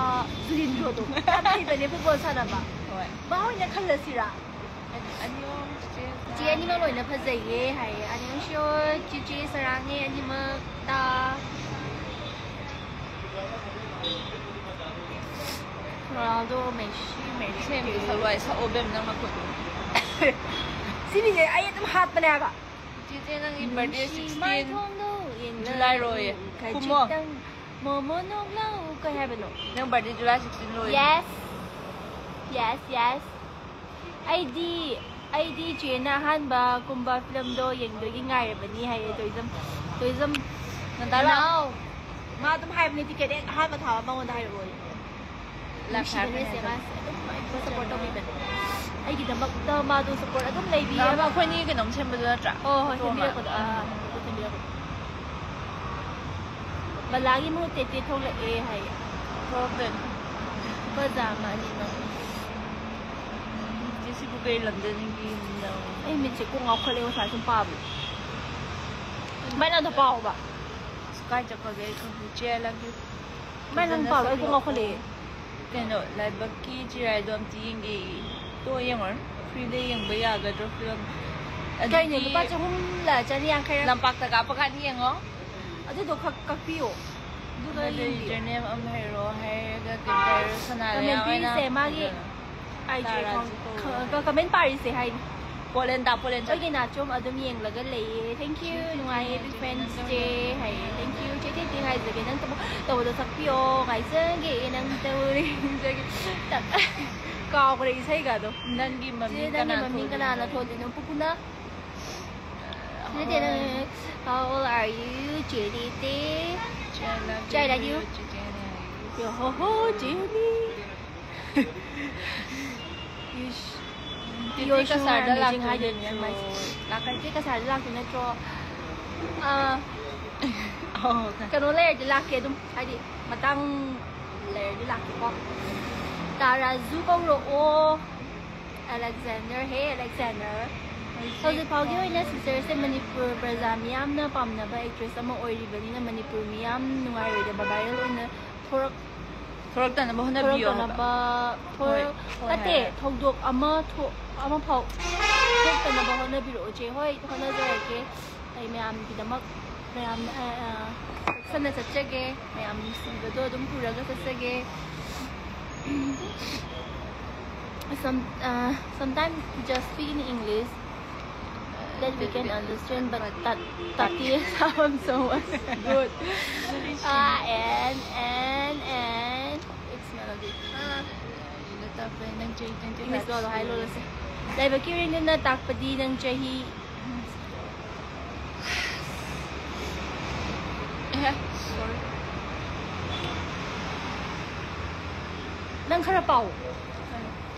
ꯖꯨꯔꯤꯟꯗ꯭ꯔꯣꯗꯣ ꯌꯥꯝ ꯍꯩꯕꯅꯦ ꯐꯨꯠꯕꯣꯜ ꯁꯥꯟꯅꯕ꯫ ꯍꯣꯏ꯫ ꯃꯥ ꯑꯣꯏꯅ ꯈꯜꯂꯁꯤꯔꯥ? ꯑꯅꯤ-, ꯑꯅꯤꯃꯛ ꯆꯦ ꯆꯦ ꯑꯅꯤꯃꯛ ꯂꯣꯏꯅ ꯐꯖꯩꯌꯦ ꯍꯥꯏꯌꯦ꯫ ꯑꯅꯤꯃꯛꯁꯨ ꯆꯦꯆꯦ ꯁꯔꯥꯡꯅꯦ ꯑꯅꯤꯃꯛ ꯇꯥ꯫ Ronaldo, Messi, Messi. ꯏꯁꯩ ꯑꯝꯇ ꯁꯛꯂꯛꯑꯣ, ꯁꯛꯑꯣ ꯏꯕꯦꯝ, ꯅꯪ ꯅꯈꯣꯟꯗꯣ꯫ ꯁꯤ ꯃꯤꯁꯦ ꯑꯩ ꯑꯗꯨꯝ ꯍꯥꯠꯄꯅꯦ ꯍꯥꯏꯕ꯫ ꯆꯦꯆꯦ, ꯅꯪꯒꯤ birthday ꯅꯨꯡꯁꯤ sixteen ꯃꯥꯏꯊꯣꯡꯗꯣ ꯌꯦꯡꯂꯒ July ꯔꯣꯏꯌꯦ꯫ ꯈꯨꯝꯃꯣ꯫ ꯈꯖꯤꯛꯇꯪ ꯃꯣꯃꯣꯟ ꯅꯣꯛꯂꯛꯎ꯫ ꯀꯩ ꯍꯥꯏꯕꯅꯣ? ꯅꯪ birthday July sixteen ꯔꯣꯏꯌꯦ꯫ Yes. Yes, yes. ꯑꯩꯗꯤ, ꯑꯩꯗꯤ ꯆꯦꯅ ꯑꯍꯥꯟꯕ ꯀꯨꯝꯕ ꯐꯤꯂꯝꯗꯣ ꯌꯦꯡꯗꯣꯏꯒꯤ ꯉꯥꯏꯔꯕꯅꯤ ꯍꯥꯏꯌꯦ, ꯇꯣꯏꯖꯝ꯫ ꯇꯣꯏꯖꯝ꯫ ꯅꯟꯗꯥ ꯂꯥꯛꯑꯣ꯫ ꯅꯥꯎ꯫ ꯃꯥ ꯑꯗꯨꯝ ꯍꯥꯏꯕꯅꯦ, ticket ꯍꯦꯛ ꯑꯍꯥꯟꯕ ꯊꯥꯕ ꯃꯉꯣꯟꯗ ꯍꯥꯏꯔꯛꯑꯣꯌꯦ꯫ ꯅꯨꯡꯁꯤꯕꯅꯦ ꯆꯦ ꯃꯥꯁꯦ꯫ ꯑꯗꯨꯝ ꯑꯩꯕꯨ support ꯇꯧꯕꯤꯕꯅꯦ꯫ ꯑꯩꯒꯤꯗꯃꯛꯇ ꯃꯥꯗꯣ support ꯑꯗꯨꯝ ꯂꯩꯕꯤꯌꯦꯕ꯫ ꯅꯍꯥꯟꯃꯨꯛ ꯑꯩꯈꯣꯏꯅꯤ ꯀꯩꯅꯣꯝ ꯁꯦꯝꯕꯗꯣ ꯅꯠꯇ꯭ꯔꯥ? ꯍꯣꯏ, ꯍꯣꯏ, ꯐꯣꯇꯣ ꯑꯃ꯫ ꯁꯦꯝꯕꯤꯔꯛꯄꯗꯣ꯫ ꯑꯥ, ꯑꯥ, ꯐꯣꯇꯣ ꯁꯦꯝꯕꯤꯔꯛꯄꯗꯣ꯫ ꯕꯂꯥꯒꯤ ꯃꯍꯨꯠ ꯇꯦꯇꯦ ꯊꯣꯛꯂꯛꯑꯦ ꯍꯥꯏꯌꯦ꯫ ꯊꯣꯛꯂꯛꯇꯣꯏꯅꯦ꯫ ꯐꯖ ꯑꯃ ꯑꯅꯤꯃꯛ꯫ ꯆꯦ ꯁꯤꯕꯨ ꯀꯩ ꯂꯝꯗꯒꯤꯅꯣ? ꯑꯩ ꯃꯤꯠꯁꯦ ꯀꯣꯛ ꯉꯥꯎꯈꯠꯂꯦ ꯉꯁꯥꯏ ꯁꯨꯝ ꯄꯥꯕꯗ꯫ ꯚꯥꯏ, ꯅꯪꯗꯣ ꯄꯥꯎꯕ꯫ ꯑꯁ, ꯀꯥꯏ ꯆꯠꯈ꯭ꯔꯒꯦ ꯑꯩ ꯈꯪꯗꯦ꯫ ꯆꯦ ꯂꯝꯕꯤ ꯚꯥꯏ, ꯅꯪ ꯐꯖꯅ ꯄꯥꯎ ꯑꯩ ꯀꯣꯛ ꯁꯛꯂꯛꯑꯣ꯫ ꯉꯥꯎꯈꯠꯂꯛꯑꯦ꯫ ꯀꯩꯅꯣ, ꯂꯥꯏꯕꯛꯀꯤ ꯆꯤꯔꯥꯏꯗꯣ ꯑꯝꯇ ꯌꯦꯡꯒꯦ꯫ ꯇꯣ ꯌꯦꯡꯉꯨꯔꯅꯨ꯫ Free ꯗ ꯌꯦꯡꯕ ꯌꯥꯒꯗ꯭ꯔꯣ ꯐꯤꯂꯝ? ꯀꯩꯅꯣ, ꯑꯗꯨꯗꯤ ꯂꯨꯄꯥ ꯆꯍꯨꯝꯂ ꯆꯅꯤ ꯌꯥꯡꯈꯩꯔ? ꯂꯝꯄꯥꯛꯇ ꯀꯥꯞꯄꯀꯥꯟꯗ ꯌꯦꯡꯉꯣ꯫ ꯑꯗꯨꯗꯣ ꯈꯛ ꯀꯛꯄꯤꯌꯣ꯫ ꯑꯗꯨꯒ ꯑꯗꯨꯗꯤ ꯌꯦꯡꯕꯤꯌꯨ꯫ Username ꯑꯃ ꯍꯩꯔꯣ ꯍꯥꯏꯔꯒ ꯀꯩꯗꯧꯔ ꯁꯅꯥ Comment ꯄꯤꯔꯤꯁꯦ ꯃꯥꯒꯤ IG account, comment ꯄꯥꯔꯤꯁꯦ ꯍꯥꯏꯅꯤ꯫ ꯄꯣꯂꯦꯟꯗꯥ ꯄꯣꯂꯦꯟꯗꯥ ꯑꯩꯒꯤ ꯅꯥꯆꯣꯝ ꯑꯗꯨꯝ ꯌꯦꯡꯂꯒ ꯂꯩꯌꯦ꯫ Thank you, ꯅꯨꯡꯉꯥꯏꯌꯦ, big fans ꯆꯦ ꯍꯥꯏꯌꯦ꯫ Thank you ꯆꯦ, ꯇꯦ ꯇꯦ ꯍꯥꯏꯖꯒꯦ꯫ ꯅꯪ ꯇꯧꯕ- ꯇꯧꯕꯗꯣ ꯁꯛꯄꯤꯌꯣ, ꯉꯥꯏꯖꯒꯦ꯫ ꯅꯪ ꯇꯧꯔꯤꯖꯒꯦ꯫ ꯀꯥꯎꯈ꯭ꯔꯦ ꯏꯁꯩꯒꯗꯣ꯫ ꯅꯪꯒꯤ ꯆꯦ, ꯃꯃꯤꯡ ꯅꯪꯒꯤ ꯀꯅꯥ ꯃꯃꯤꯡ ꯀꯅꯥꯅ ꯊꯣꯜꯂꯤꯅꯣ? ꯄꯨꯄꯨꯅ? ꯅꯠꯇꯦ, ꯅꯪ, How old are you, ꯆꯦ ꯇꯦ ꯇꯦ? ꯆꯦ, I love you. ꯌꯣ ꯍꯣ ꯍꯣ, ꯆꯦꯅꯤ꯫ ꯏꯁ꯫ ꯇꯤꯇꯤ You're so ꯀꯁꯥꯔꯗ amazing ꯂꯥꯛꯇꯣꯏꯅꯦ ꯍꯥꯏꯗꯣꯏꯅꯦ ꯅꯠꯇ꯭ꯔꯣ? ꯃꯥꯏꯁꯦ꯫ ꯂꯥꯛꯀꯅꯤ, ꯇꯤꯇꯤ ꯀꯁꯥꯔꯗ ꯂꯥꯛꯇꯣꯏ ꯅꯠꯇ꯭ꯔꯣ? ꯑꯥ, ꯑꯧ, ꯀꯩꯅꯣ ꯂꯩꯔꯗꯤ ꯂꯥꯛꯀꯦ ꯑꯗꯨꯝ, ꯍꯥꯏꯗꯤ ꯃꯇꯥꯡ ꯂꯩꯔꯗꯤ ꯂꯥꯛꯀꯦꯀꯣ꯫ ꯇꯥꯔꯥꯖꯨ ꯀꯧꯔꯛꯑꯣ꯫ Alexander, hey Alexander. ꯍꯧꯖꯤꯛ ꯐꯥꯎꯒꯤ ꯑꯣꯏꯅ sister ꯁꯦ ꯃꯅꯤꯄꯨꯔ ꯄ꯭ꯔꯖꯥ ꯃꯤꯌꯥꯝꯅ ꯄꯥꯝꯅꯕ actress ꯑꯃ ꯑꯣꯏꯔꯤꯕꯅꯤꯅ ꯃꯅꯤꯄꯨꯔ ꯃꯤꯌꯥꯝ ꯅꯨꯡꯉꯥꯏꯔꯣꯏꯗꯕ viral ꯑꯣꯏꯅ ꯊꯣꯔꯛ- ꯊꯣꯔꯛꯇꯅꯕ ꯍꯣꯠꯅꯕꯤꯌꯨ ꯍꯥꯏꯕ꯫ ꯊꯣꯔꯛꯇꯅꯕ ꯍꯣꯏ, ꯊꯣꯔꯛ- ꯍꯣꯏ ꯅꯠꯇꯦ, ꯍꯥꯏꯔ꯫ ꯊꯧꯗꯣꯛ ꯑꯃ ꯊꯣꯛ- ꯑꯃꯐꯥꯎ ꯊꯣꯛꯇꯅꯕ ꯍꯣꯠꯅꯕꯤꯔꯛꯑꯣ ꯆꯦ꯫ ꯍꯣꯏ, ꯍꯣꯠꯅꯖꯔꯛꯀꯦ꯫ ꯑꯩ ꯃꯌꯥꯝꯒꯤꯗꯃꯛ ꯃꯌꯥꯝ, ꯑ, ꯑ, ꯆꯦꯛꯁꯟꯅ ꯆꯠꯆꯒꯦ꯫ ꯃꯌꯥꯝ ꯅꯨꯡꯁꯤꯕꯗꯣ ꯑꯗꯨꯝ ꯄꯨꯔꯒ ꯆꯠꯆꯒꯦ꯫ Some, uh, sometimes just speak in English that we can understand, but that, that is sound so much good. Ah, and, and, and it's Melody. Ah, ꯅꯪ ꯆꯍꯤ twenty English ꯂꯣꯜꯂꯣ ꯍꯥꯏ ꯂꯣꯜꯂꯁꯦ꯫ ꯂꯥꯏꯕꯛꯀꯤ ꯎꯔꯤꯅꯤꯅ ꯇꯥꯛꯄꯗꯤ ꯅꯪ ꯆꯍꯤ ꯑꯦ, sorry. ꯅꯪ ꯈꯔ ꯄꯥꯎ꯫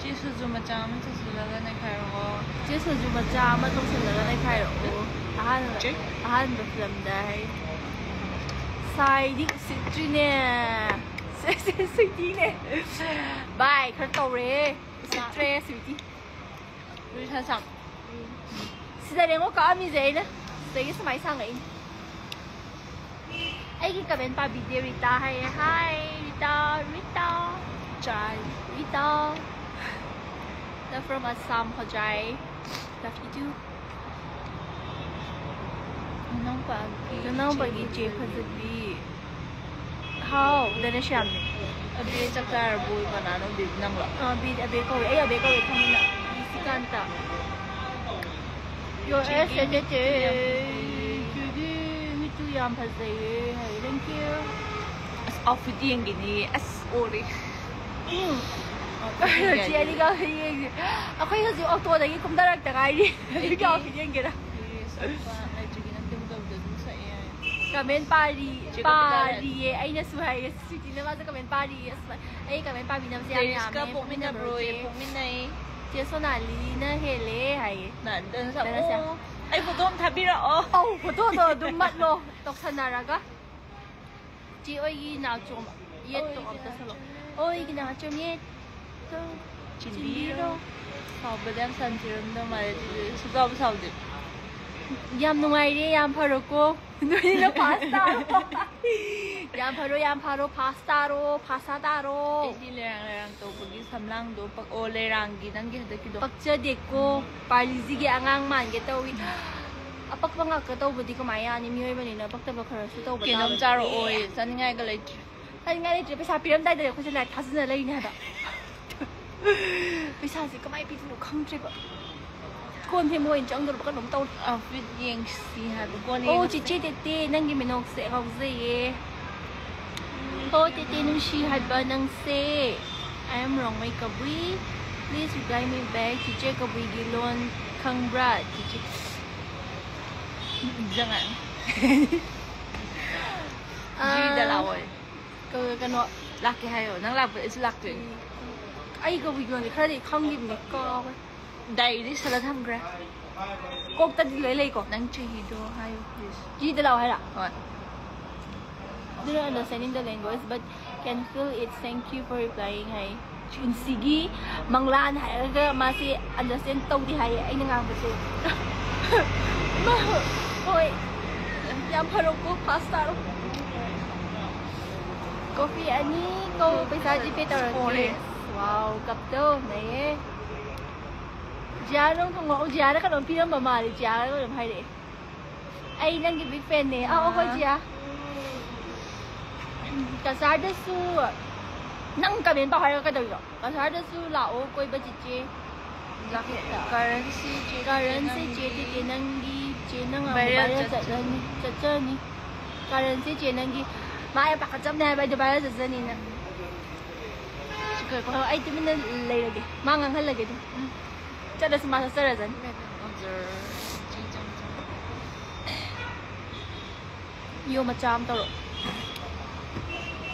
ꯆꯦ ꯁꯨꯖꯨ ꯃꯆꯥ ꯑꯃ ꯆꯠꯁꯤꯜꯂꯒ ꯅꯩꯈꯥꯏꯔꯛꯑꯣ꯫ ꯆꯦ ꯁꯨꯖꯨ ꯃꯆꯥ ꯑꯃ ꯇꯧꯁꯤꯜꯂꯒ ꯅꯩꯈꯥꯏꯔꯛꯑꯣ꯫ ꯑꯍꯥꯟꯕ ꯆꯦ꯫ ꯑꯍꯥꯟꯕ ꯐꯤꯂꯝꯗ ꯍꯥꯏ꯫ ꯁꯥꯏꯗꯤ ꯎꯁꯤꯠꯇ꯭ꯔꯤꯅꯦ꯫ ꯁꯦ, ꯁꯦ, ꯁ꯭ꯋꯤꯇꯤꯅꯦ꯫ ꯚꯥꯏ, ꯈꯔ ꯇꯧꯔꯦ꯫ ꯎꯁꯤꯠꯇ꯭ꯔꯦ, ꯁ꯭ꯋꯤꯇꯤ꯫ ꯔꯨꯏ ꯁꯥ ꯁꯥ꯫ ꯁꯤꯗꯅꯦ ꯑꯃꯨꯛ ꯀꯛꯑꯝꯃꯤꯁꯦ ꯑꯩꯅ꯫ ꯁꯤꯗꯒꯤ ꯁꯨꯃꯥꯏꯅ ꯁꯥꯡꯉꯛꯏꯅꯦ꯫ ꯑꯩꯒꯤ comment ꯄꯥꯕꯤꯗꯦ ꯔꯤꯇꯥ ꯍꯥꯏꯌꯦ꯫ Hi ꯔꯤꯇꯥ, ꯔꯤꯇꯥ꯫ ꯆꯥꯏ꯫ Rita. Love from Assam, Hojai. Love you too꯫ ꯅꯅꯥꯎꯄꯥꯒꯤ ꯅꯅꯥꯎꯄꯥꯒꯤ ꯆꯦ ꯐꯖꯕꯤ꯫ ꯍꯥꯎ, ꯗꯅꯦꯁ ꯌꯥꯝꯅ꯫ ꯑꯕꯦ ꯆꯥꯛ ꯆꯥꯔꯕꯣ? ꯀꯅꯥꯅꯣ? ꯕꯦꯕꯤ ꯅꯪꯂꯣ? ꯑꯥ, ꯕꯦ-, ꯑꯕꯦ ꯀꯧꯋꯦ꯫ ꯑꯩ ꯑꯕꯦ ꯀꯧꯋꯦ, ꯈꯪꯉꯤꯅ꯫ ꯏꯁꯤꯀꯥꯟꯇ꯫ Your ass ꯌꯥꯝ ꯐꯖꯩꯌꯦ꯫ ꯆꯦꯗꯤ ꯃꯤꯠꯇꯨ ꯌꯥꯝ ꯐꯖꯩꯌꯦ ꯍꯥꯏ꯫ Thank you꯫ ꯑꯁ, outfit ꯌꯦꯡꯒꯦꯅꯦ꯫ ꯑꯁ, ꯑꯣꯔꯦ꯫ ꯎꯝ꯫ Outfit ꯌꯦꯡꯒꯦ꯫ ꯆꯦ ꯑꯅꯤꯒ ꯌꯦꯡꯁꯦ꯫ ꯑꯩꯈꯣꯏ ꯍꯧꯖꯤꯛ ꯑꯣꯇꯣꯗꯒꯤ ꯀꯨꯝꯊꯔꯛꯇ ꯉꯥꯏꯔꯤ꯫ ꯑꯩꯗꯤ ꯑꯗꯨꯒꯤ outfit ꯌꯦꯡꯒꯦꯔꯥ? Yes, ꯑꯣꯄꯥ ꯂꯩꯇ꯭ꯔꯤꯒꯤ ꯅꯪ ꯀꯩꯝ ꯇꯧꯗ꯭ꯔꯁꯨ ꯁꯛꯑꯦ ꯍꯥꯏ꯫ Comment ꯄꯥꯔꯤ-, ꯆꯦ ꯀꯕꯤꯇꯥ ꯂꯩꯔꯦ꯫ ꯄꯥꯔꯤꯌꯦ꯫ ꯑꯩꯅꯁꯨ ꯍꯥꯏꯌꯦ꯫ ꯁ꯭ꯋꯤꯇꯤꯅ ꯃꯥꯁꯨ comment ꯄꯥꯔꯤꯌꯦ꯫ ꯑꯁ, ꯑꯩ comment ꯄꯥꯕꯤ ꯅꯝꯁꯦ ꯌꯥꯝ ꯗꯦꯅꯤꯁꯀ ꯌꯥꯝꯃꯦ꯫ ꯄꯣꯛꯃꯤꯟꯅꯕ꯭ꯔꯣ? ꯄꯣꯛꯃꯤꯟꯅꯕ꯭ꯔꯣ ꯌꯦ, ꯆꯦ? ꯄꯣꯛꯃꯤꯟꯅꯩ꯫ ꯆꯦ ꯁꯣꯅꯥꯂꯤꯅ ꯍꯦꯜꯂꯦ ꯍꯥꯏꯌꯦ꯫ ꯅ-, ꯅ-, ꯅ-, ꯀꯩꯅꯣꯁꯦ꯫ ꯑꯣ, ꯑꯩ photo ꯑꯃ ꯊꯥꯕꯤꯔꯛꯑꯣ꯫ ꯑꯧ, photoꯗꯣ ꯑꯗꯨꯝ ꯃꯠꯂꯣ, ꯇꯧꯁꯟꯅꯔꯒ꯫ ꯆꯦ ꯑꯣꯏꯒꯤ ꯅꯥꯆꯣꯝ ꯌꯦꯠꯇꯣ ꯑꯝꯇ ꯁꯠꯂꯣ꯫ ꯑꯣꯏꯒꯤ ꯅꯥꯆꯣꯝ ꯌꯦꯠꯇꯣ ꯆꯤꯟꯕꯤꯔꯣ꯫ ꯆꯤꯟꯕꯤꯔꯣ꯫ ꯁꯥꯎꯕꯗ ꯌꯥꯝ ꯁꯥꯟꯅꯔꯝꯗꯧ ꯃꯥꯜꯂꯦ, ꯑꯗꯨꯗꯤ ꯁꯨꯡꯁꯥꯎꯕꯨ ꯁꯥꯎꯗꯦ꯫ ꯌꯥꯝ ꯅꯨꯡꯉꯥꯏꯔꯦ, ꯌꯥꯝ ꯐꯔꯣꯀꯣ꯫ ꯅꯣꯏꯅ pass ꯇꯥꯔꯣ꯫ ꯌꯥꯝ ꯐꯔꯣ, ꯌꯥꯝ ꯐꯔꯣ, pass ꯇꯥꯔꯣ, ꯐꯥꯁꯥ ꯇꯥꯔꯣ꯫ ꯑꯩꯗꯤ ꯂꯩꯔꯥꯡ ꯂꯩꯔꯥꯡ ꯇꯧꯕꯒꯤ ꯁꯝꯂꯥꯡꯗꯣ ꯄꯛ-, ꯑꯣ, ꯂꯩꯔꯥꯡꯒꯤ ꯅꯪꯒꯤ ꯍꯟꯗꯛꯀꯤꯗꯣ꯫ ꯄꯛꯆꯗꯦꯀꯣ, ꯄꯥꯔꯂꯤꯖꯤꯒꯤ ꯑꯉꯥꯡ ꯃꯥꯟꯒꯦ ꯇꯧꯏ꯫ ꯑꯄꯛꯄ ꯉꯥꯛꯇ ꯇꯧꯕꯗꯤ ꯀꯃꯥꯏ ꯌꯥꯅꯤ? ꯃꯤꯑꯣꯏꯕꯅꯤꯅ ꯄꯛꯇꯕ ꯈꯔꯁꯨ ꯇꯧꯕ ꯀꯩꯅꯣꯝ ꯇꯥꯕꯅꯤ꯫ ꯆꯥꯔꯛꯑꯣ, ꯆꯥꯅꯤꯡꯉꯥꯏꯒ ꯂꯩꯇ꯭ꯔꯦ꯫ ꯆꯥꯅꯤꯡꯉꯥꯏ ꯂꯩꯇ꯭ꯔꯦ, ꯄꯩꯁꯥ ꯄꯤꯔꯝꯗꯥꯏꯗ ꯑꯩꯈꯣꯏꯁꯦ ꯂꯥꯏꯔꯤꯛ ꯊꯥꯖꯤꯟꯅ ꯂꯩꯅꯦ ꯍꯥꯏꯕ꯫ ꯄꯩꯁꯥꯁꯦ ꯀꯃꯥꯏꯅ ꯄꯤꯗꯣꯏꯅꯣ ꯈꯪꯗ꯭ꯔꯦꯕ꯫ ꯀꯣꯟ ꯐꯦꯡꯕ ꯑꯣꯏꯅ ꯆꯪꯗꯣꯔꯕ ꯀꯩꯅꯣꯝ ꯇꯧꯔꯦ꯫ Outfit ꯌꯦꯡꯁꯤ ꯍꯥꯏꯕ, ꯀꯣꯟ ꯑꯣ, ꯌꯦꯡꯁꯤ꯫ ꯆꯤꯆꯦ ꯇꯦꯇꯦ, ꯅꯪꯒꯤ ꯃꯤꯅꯣꯛꯁꯦ ꯉꯥꯎꯖꯩꯌꯦ꯫ ꯑꯣ, ꯇꯦꯇꯦ ꯅꯨꯡꯁꯤ ꯍꯥꯏꯕ ꯅꯪꯁꯦ꯫ I am Rongmei Kabui. Please reply me back. ꯆꯤꯆꯦ ꯀꯕꯨꯏꯒꯤ ꯂꯣꯟ ꯈꯪꯕ꯭ꯔꯥ? ꯆꯤꯆꯦ꯫ ꯖꯉꯥꯏ꯫ ꯑꯥ, ꯖꯤꯗ ꯂꯥꯛꯑꯣꯏ꯫ ꯀ-, ꯀꯩꯅꯣ꯫ ꯂꯥꯛꯀꯦ ꯍꯥꯏꯌꯣ꯫ ꯅꯪ ꯂꯥꯛꯄ ꯑꯩꯁꯨ ꯂꯥꯛꯇꯣꯏꯅꯤ꯫ ꯑꯩ ꯀꯕꯨꯏꯒꯤ ꯂꯣꯟꯗꯤ ꯈꯔꯗꯤ ꯈꯪꯈꯤꯕꯅꯦ, ꯀꯥꯎꯈ꯭ꯔꯦ꯫ Diary ꯁꯥꯜꯂ ꯊꯝꯈ꯭ꯔꯦ꯫ ꯀꯣꯛꯇꯗꯤ ꯂꯣꯏ ꯂꯩꯀꯣ꯫ ꯅꯪ ꯆꯍꯤꯗꯣ ꯍꯥꯏꯌꯣ, please꯫ ꯖꯤꯗ ꯂꯥꯛꯑꯣ ꯍꯥꯏꯔ? ꯍꯣꯏ꯫ Do not understanding the language, but can feel it. Thank you for replying ꯍꯥꯏ꯫ ꯄꯨꯟꯁꯤꯒꯤ ꯃꯪꯂꯥꯟ ꯍꯥꯏꯔꯒ ꯃꯥꯁꯦ understand ꯇꯧꯗꯦ ꯍꯥꯏꯌꯦ ꯑꯩꯅ ꯉꯥꯡꯕꯁꯦ꯫ ꯃꯥ-, ꯍꯣꯏ꯫ ꯌꯥꯝ ꯐꯔꯣꯀꯣ, pass ꯇꯥꯔꯣ꯫ Coffee ꯑꯅꯤ ꯀꯣ, ꯄꯩꯁꯥ Gpay ꯇꯧꯔꯛꯀꯦ꯫ ꯍꯣꯏ꯫ Wow, cup ꯇꯣ ꯅꯩꯌꯦ꯫ ꯖꯤꯌꯥ ꯅꯪ ꯊꯣꯡꯉꯛꯑꯣ꯫ ꯖꯤꯌꯥꯅ ꯀꯩꯅꯣꯝ ꯄꯤꯔꯝꯕ ꯃꯥꯜꯂꯦ꯫ ꯖꯤꯌꯥꯅ ꯀꯩꯅꯣꯝ ꯍꯥꯏꯔꯛꯑꯦ꯫ ꯑꯩ ꯅꯪꯒꯤ big fan ꯅꯦ꯫ ꯑꯧ, ꯑꯧ, ꯍꯣꯏ, ꯑꯥ꯫ ꯖꯤꯌꯥ꯫ ꯀꯁꯥꯔꯗꯁꯨ ꯅꯪ ꯀꯃꯦꯟ ꯄꯥꯎ ꯍꯥꯏꯔꯒ ꯀꯩꯗꯧꯔꯤꯅꯣ? ꯀꯁꯥꯔꯗꯁꯨ ꯂꯥꯛꯑꯣ ꯀꯣꯏꯕ ꯆꯤꯆꯦ꯫ ꯀꯔꯟꯁꯤ ꯆꯦ ꯀꯔꯟꯁꯦ ꯆꯦ ꯇꯤꯇꯦ ꯅꯪꯒꯤ ꯆꯦ ꯅꯪ ꯑꯃꯨꯛ Viral viral ꯆꯠꯆꯅꯤ꯫ ꯆꯠꯂꯅꯤ ꯆꯠꯆꯅꯤ꯫ ꯀꯔꯟꯁꯦ ꯆꯦ ꯅꯪꯒꯤ ꯃꯥ ꯌꯥꯝ ꯄꯥꯈꯠꯆꯕꯅꯦ ꯍꯥꯏꯕ ꯑꯩꯗꯣ viral ꯆꯠꯆꯅꯤꯅ꯫ ꯁꯤ ꯀꯣꯏ- ꯀꯣꯏ- ꯑꯩ ꯇꯨꯃꯤꯟꯅ ꯂꯩꯔꯒꯦ, ꯃꯥ ꯉꯥꯡꯍꯜꯂꯒꯦ ꯑꯗꯨꯝ꯫ ꯎꯝ꯫ ꯆꯠꯂꯁꯨ ꯃꯥ ꯆꯠꯆꯔꯖꯅꯤ꯫ ꯌꯣ ꯃꯆꯥ ꯑꯃ ꯇꯧꯔꯣ꯫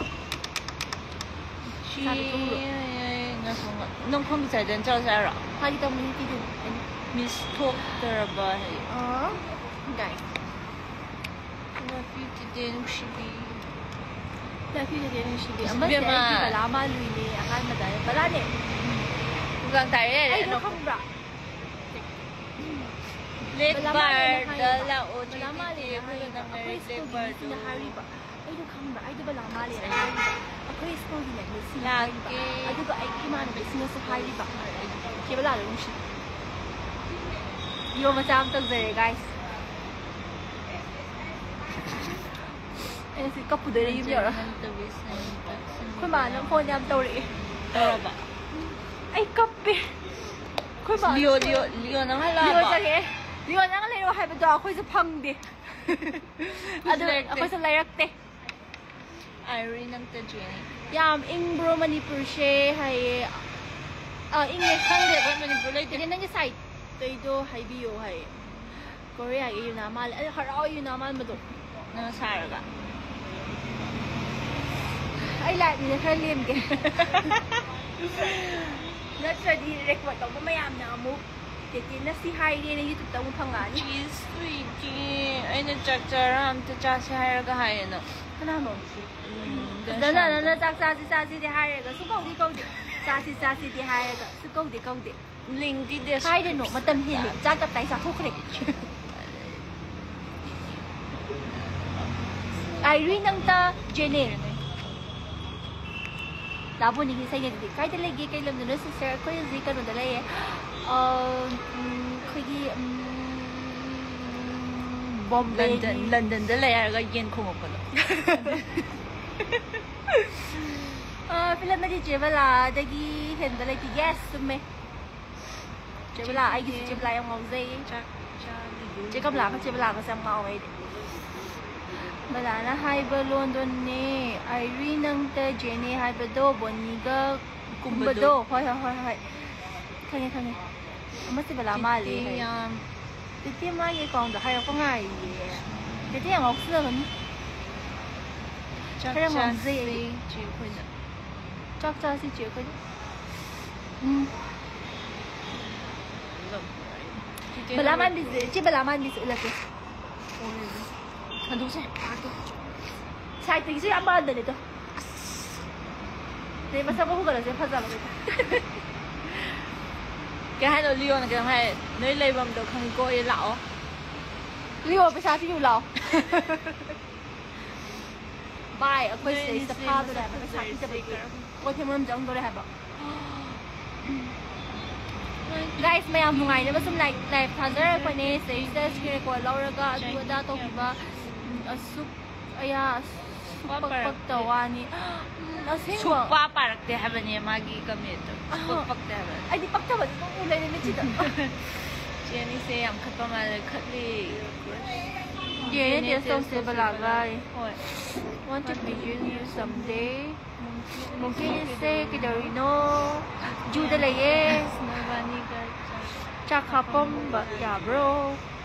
ꯁꯤ ꯆꯥꯗ ꯊꯣꯡꯂꯣ꯫ ꯉꯥꯏꯈꯣ, ꯉꯥꯏꯈꯣ꯫ ꯅꯪ ꯈꯣꯝ ꯆꯥꯏꯗꯅ ꯆꯠꯂꯁꯦ ꯍꯥꯏꯔꯣ? ꯐꯥꯒꯤ ꯇꯧꯕꯅꯤ ꯄꯤꯗꯣꯏꯅꯤ ꯑꯩꯅ꯫ ꯃꯤꯁ ꯊꯣꯛꯇꯔꯕ ꯍꯥꯏꯌꯦ꯫ ꯑꯥ, guys꯫ ꯂꯐꯤ ꯇꯤꯇꯦ ꯅꯨꯡꯁꯤꯕꯤ꯫ ꯂꯐꯤ ꯇꯤꯇꯦ ꯅꯨꯡꯁꯤꯕꯤ꯫ ꯑꯁ, ꯑꯃꯁꯦ ꯏꯕꯦꯝꯃ꯫ ꯑꯩꯒꯤ ꯕꯂꯥ ꯃꯥꯜꯂꯨꯏꯅꯦ ꯑꯍꯥꯟꯕꯗ꯫ ꯕꯂꯥꯅꯦ꯫ ꯈꯨꯒꯥꯡ ꯇꯥꯔꯦ ꯌꯥꯔꯦ ꯑꯩꯗꯣ ꯑꯅꯣꯛ꯫ ꯈꯪꯕ꯭ꯔꯥ? ꯕ꯭ꯂꯦꯛ ꯕꯂꯥ ꯃꯥꯜꯂꯦꯅ ꯕꯥꯔꯗ ꯍꯥꯏꯌꯦꯕ꯫ ꯂꯥꯛꯑꯣ ꯕꯂꯥ ꯆꯦ ꯃꯥꯜꯂꯦꯅ ꯇꯤꯇꯦ, ꯑꯩꯈꯣꯏꯒ ꯍꯥꯏꯌꯦꯕ꯫ ꯅꯪ ꯑꯩꯈꯣꯏ ꯂꯩꯔꯦ ꯕ꯭ꯂꯦꯛ ꯁ꯭ꯀꯨꯜꯒꯤ ꯃꯤꯁꯤꯡꯅ ꯕꯥꯔꯗꯣ꯫ ꯍꯥꯏꯔꯤꯕ꯫ ꯑꯩꯗꯣ ꯈꯪꯕ꯭ꯔꯥ? ꯑꯩꯗꯣ ꯕꯂꯥ ꯃꯥꯜꯂꯦꯅ ꯍꯥꯏꯔꯤꯕ꯫ ꯑꯩꯈꯣꯏ ꯁ꯭ꯀꯨꯜꯒꯤꯅꯦ ꯃꯤꯁꯤꯡꯅ ꯍꯥꯏꯔꯤꯕ꯫ ꯂꯥꯛꯀꯦ꯫ ꯑꯗꯨꯒ ꯑꯩꯒꯤ ꯏꯃꯥꯟꯅꯕꯤꯁꯤꯡꯅꯁꯨ ꯍꯥꯏꯔꯤꯕ꯫ ꯆꯦ ꯕꯂꯥꯗꯣ ꯅꯨꯡꯁꯤ꯫ ꯌꯣ ꯃꯆꯥ ꯑꯃ ꯇꯧꯖꯔꯦ, guys꯫ ꯑꯩ ꯉꯁꯤ ꯀꯞꯄꯨꯗꯣꯏꯔꯦ ꯌꯨꯝ ꯌꯧꯔ꯫ ꯑꯩꯈꯣꯏ ꯃꯥꯅ ꯐꯣꯟ ꯌꯥꯝ ꯇꯧꯔꯛꯑꯦ꯫ ꯇꯧꯔꯕ? ꯑꯩ ꯀꯞꯄꯦ꯫ ꯑꯩꯈꯣꯏ ꯃꯥꯅ ꯂꯤꯌꯣ, ꯐꯣꯟ- ꯂꯤꯌꯣ, ꯂꯤꯌꯣ ꯅꯪ ꯂꯤꯌꯣ ꯍꯜꯂꯛꯑꯕ? ꯆꯪꯉꯛꯑꯦ꯫ ꯂꯤꯌꯣ ꯅꯪ ꯂꯩꯔꯛꯑꯣ ꯍꯥꯏꯕꯗꯣ ꯑꯩꯈꯣꯏꯁꯨ ꯐꯪꯗꯦ꯫ ꯑꯗꯨ ꯂꯩꯔꯛꯇꯦ꯫ ꯑꯩꯈꯣꯏꯁꯨ ꯂꯩꯔꯛꯇꯦ꯫ ꯑꯥꯏꯔꯤ ꯅꯪ ꯇ ꯖꯦꯅꯤ꯫ ꯌꯥꯝ ꯏꯪꯕ꯭ꯔꯣ ꯃꯅꯤꯄꯨꯔꯁꯦ ꯍꯥꯏꯌꯦ꯫ ꯑꯥ, ꯏꯪꯉꯦ꯫ ꯈꯪꯗꯦ, ꯑꯩꯈꯣꯏ ꯃꯅꯤꯄꯨꯔ ꯂꯩꯇꯦ꯫ ꯏꯅꯦ, ꯅꯪꯒꯤ ꯁꯥꯏꯠꯇꯩꯗꯣ ꯍꯥꯏꯕꯤꯌꯣ ꯍꯥꯏꯌꯦ꯫ ꯀꯣꯔꯤꯌꯥꯒꯤ ꯌꯨꯅꯥ ꯃꯥꯜꯂꯦ꯫ ꯑꯩ ꯍꯔꯥꯎ ꯌꯨꯅꯥ ꯃꯥꯟꯕꯗꯣ꯫ ꯅꯪ ꯁꯥꯔꯒ꯫ ꯑꯩ ꯂꯥꯏꯐꯅꯤꯅ ꯈꯔ ꯂꯦꯝꯒꯦ꯫ ꯅꯠꯇ꯭ꯔꯗꯤ ꯔꯦꯀꯣꯔꯠ ꯇꯧꯕ ꯃꯌꯥꯝꯅ ꯑꯃꯨꯛ ꯇꯦꯇꯦꯅ ꯁꯤ ꯍꯥꯏꯔꯦꯅ ꯌꯨꯇ꯭ꯌꯨꯕꯇ ꯑꯃꯨꯛ ꯐꯪꯉꯛꯑꯅꯤ꯫ ꯆꯤꯁ ꯁ꯭ꯋꯤꯇꯤ, ꯑꯩꯅ ꯆꯥꯛ ꯆꯔꯥ ꯑꯝꯇ ꯆꯥꯁꯦ ꯍꯥꯏꯔꯒ ꯍꯥꯏꯌꯦꯅ꯫ ꯀꯅꯥꯅꯣ? ꯎꯝ, ꯅꯅ ꯅꯅ ꯆꯥꯛ ꯆꯥꯁꯤ ꯆꯥꯁꯤꯗꯤ ꯍꯥꯏꯔꯒ ꯁꯨ ꯀꯧꯗꯤ ꯀꯧꯗꯦ꯫ ꯆꯥꯁꯤ ꯆꯥꯁꯤꯗꯤ ꯍꯥꯏꯔꯒ ꯁꯨ ꯀꯧꯗꯦ ꯀꯧꯗꯦ꯫ ꯂꯤꯡꯗꯤ ꯀꯥꯏꯗꯅꯣ? ꯃꯇꯝ ꯍꯦꯜꯂꯦ꯫ ꯆꯥꯛ ꯇꯞꯇꯥꯏ ꯆꯥꯊꯣꯛꯈ꯭ꯔꯦ꯫ ꯑꯥꯏꯔꯤ ꯅꯪꯇ ꯖꯦꯅꯦ꯫ ꯂꯥꯕꯣꯅꯤꯒꯤ ꯏꯁꯩꯅꯦ ꯑꯗꯨꯗꯤ꯫ ꯀꯥꯏꯗ ꯂꯩꯒꯦ? ꯀꯩ ꯂꯝꯗꯅꯣ sister? ꯑꯩꯈꯣꯏ ꯍꯧꯖꯤꯛ ꯀꯩꯅꯣꯗ ꯂꯩꯌꯦ꯫ ꯑ, ꯎꯝ, ꯑꯩꯈꯣꯏꯒꯤ, ꯎꯝ, ꯕꯣꯝꯕꯦꯒꯤ ꯂꯟꯗꯟ, ꯂꯟꯗꯟꯗ ꯂꯩ ꯍꯥꯏꯔꯒ ꯌꯦꯟ ꯈꯣꯡꯉꯛꯄꯗꯣ꯫ ꯑ, ꯐꯤꯂꯝꯗꯗꯤ ꯆꯦ ꯕꯂꯥꯗꯒꯤ ꯍꯦꯟꯕ ꯂꯩꯇꯦ꯫ Yes, ꯆꯨꯝꯃꯦ꯫ ꯆꯦ ꯕꯂꯥ, ꯑꯩꯒꯤꯁꯨ ꯆꯦ ꯕꯂꯥ ꯌꯥꯝ ꯉꯥꯎꯖꯩ꯫ ꯆꯥꯛ ꯆꯥꯈꯤꯗꯣꯏꯅꯦ꯫ ꯆꯦ ꯀꯃꯂꯥꯒ ꯆꯦ ꯕꯂꯥꯒꯁꯦ ꯌꯥꯝ ꯉꯥꯎꯋꯦ ꯑꯩꯗꯤ꯫ ꯕꯂꯥꯅ ꯍꯥꯏꯕ ꯂꯣꯟꯗꯣꯅꯦ꯫ ꯑꯥꯏꯔꯤ ꯅꯪꯇ ꯖꯦꯅꯦ ꯍꯥꯏꯕꯗꯣ, ꯕꯣꯅꯤꯒ ꯀꯨꯝꯕꯗꯣ꯫ ꯀꯨꯝꯕꯗꯣ꯫ ꯍꯣꯏ, ꯍꯣꯏ, ꯍꯣꯏ, ꯍꯣꯏ꯫ ꯈꯪꯉꯦ, ꯈꯪꯉꯦ꯫ ꯑꯃꯁꯦ ꯕꯂꯥ ꯃꯥꯜꯂꯦ ꯇꯤꯇꯤ ꯍꯥꯏ꯫ ꯌꯥꯝ ꯇꯤꯇꯤ ꯃꯥꯒꯤ ꯑꯦꯀꯥꯎꯟꯗꯣ ꯍꯥꯏꯔꯛꯄ ꯉꯥꯏꯔꯤꯌꯦ꯫ ꯇꯤꯇꯤ ꯌꯥꯝ ꯉꯥꯎꯁꯤꯟꯅꯒꯅꯨ꯫ ꯆꯥꯛ ꯈꯔ ꯉꯥꯎꯖꯩ ꯆꯥꯁꯦ ꯑꯩꯗꯤ꯫ ꯆꯦ ꯑꯩꯈꯣꯏꯗ꯫ ꯆꯥꯛ ꯆꯥꯁꯤ ꯆꯦ ꯑꯩꯈꯣꯏꯗ꯫ ꯎꯝ꯫ ꯆꯤꯆꯦ ꯕꯂꯥ ꯅꯪ ꯃꯥꯟꯕꯤꯁꯦ, ꯆꯦ ꯕꯂꯥ ꯃꯥꯟꯕꯤꯁꯦ ꯎꯠꯂꯛꯀꯦ꯫ ꯑꯣꯏꯔꯦ꯫ ꯍꯟꯗꯣꯛꯁꯦ, ꯄꯥꯔꯛꯇꯣ꯫ ꯁꯥꯏꯠꯇꯒꯤꯁꯨ ꯌꯥꯝ ꯃꯥꯟꯕꯅꯦ ꯑꯗꯣ꯫ ꯑꯁ꯫ ꯅꯦ, ꯃꯁꯛ ꯃꯈꯨ ꯀꯩꯅꯣꯁꯦ ꯐꯖꯕꯅꯦ꯫ ꯀꯩ ꯍꯥꯏꯅꯣ, ꯂꯤꯌꯣꯅ ꯀꯩꯅꯣꯝ ꯍꯥꯏ꯫ "ꯅꯣꯏ ꯂꯩꯐꯝꯗꯣ ꯈꯪꯉꯤꯀꯣ, ꯑꯩ ꯂꯥꯛꯑꯣ꯫" ꯂꯤꯌꯣ, ꯄꯩꯁꯥ ꯄꯤꯌꯨ ꯂꯥꯛꯑꯣ꯫ ꯚꯥꯏ, ꯑꯩꯈꯣꯏ ꯅꯣꯏ ꯁꯤꯗꯩꯁꯤꯗ ꯑꯅꯤꯁꯦ ꯐꯥꯗꯣꯔꯦ ꯃꯁꯛ ꯍꯥꯏꯕ, ꯄꯩꯁꯥ ꯐꯖꯔꯤꯁꯦ ꯄꯤꯗꯕꯒꯤ꯫ ꯀꯔꯝ-, ꯀꯣꯏ ꯐꯦꯡꯕ ꯑꯃ ꯆꯪꯗꯣꯔꯦ ꯍꯥꯏꯕ꯫ Guys, ꯃꯌꯥꯝ ꯅꯨꯡꯉꯥꯏꯅꯕ ꯁꯨꯝ live, live ꯊꯥꯖꯔꯛꯄꯅꯦ꯫ ꯁꯤꯗꯩꯁꯤꯗ screen record ꯂꯧꯔꯒ ꯑꯗꯨ ꯑꯗꯥ ꯇꯧꯈꯤꯕ, ꯎꯝ, ꯑꯁꯨꯛ, ꯑꯌꯥ, ꯑꯁꯨꯛ ꯁꯨꯛꯄꯥ ꯄꯛ-, ꯄꯛꯇ ꯄꯥꯔꯛꯇꯦ꯫ ꯋꯥꯅꯤ꯫ ꯎꯝ, ꯑꯁꯦꯡꯕ꯫ ꯁꯨꯛꯄꯥ ꯄꯥꯔꯛꯇꯦ ꯍꯥꯏꯕꯅꯦ ꯃꯥꯒꯤ commentꯇꯣ꯫ ꯑꯍ꯫ ꯁꯨꯛꯄꯛ ꯄꯛꯇꯦ ꯍꯥꯏꯕ꯫ ꯑꯩꯗꯤ ꯄꯛꯇꯕꯗꯤ ꯑꯗꯨꯝ ꯎ ꯂꯩꯔꯦ ꯃꯤꯠꯁꯤꯗ꯫ ꯆꯦ ꯑꯅꯤꯁꯦ ꯌꯥꯝ ꯈꯠꯄ ꯃꯥꯜꯂꯦ, ꯈꯠꯂꯤ꯫ ꯆꯦ ꯑꯅꯤ ꯆꯦ ꯑꯅꯤ taste ꯇꯧꯁꯦ ꯇꯧꯁꯦ ꯕꯂꯥꯒ꯫ ꯕꯂꯥꯒ꯫ ꯍꯣꯏ꯫ Want to meet you someday. ꯃꯣꯡꯀꯤꯁꯦ ꯀꯩꯗꯧꯔꯤꯅꯣ? ꯖꯨꯗ ꯂꯩꯌꯦ꯫ ꯅꯣꯏꯕꯥꯅꯤꯒ ꯆꯥꯛ ꯆꯥꯛ ꯍꯥꯞꯄꯝꯕ ꯌꯥꯕ꯭ꯔꯣ?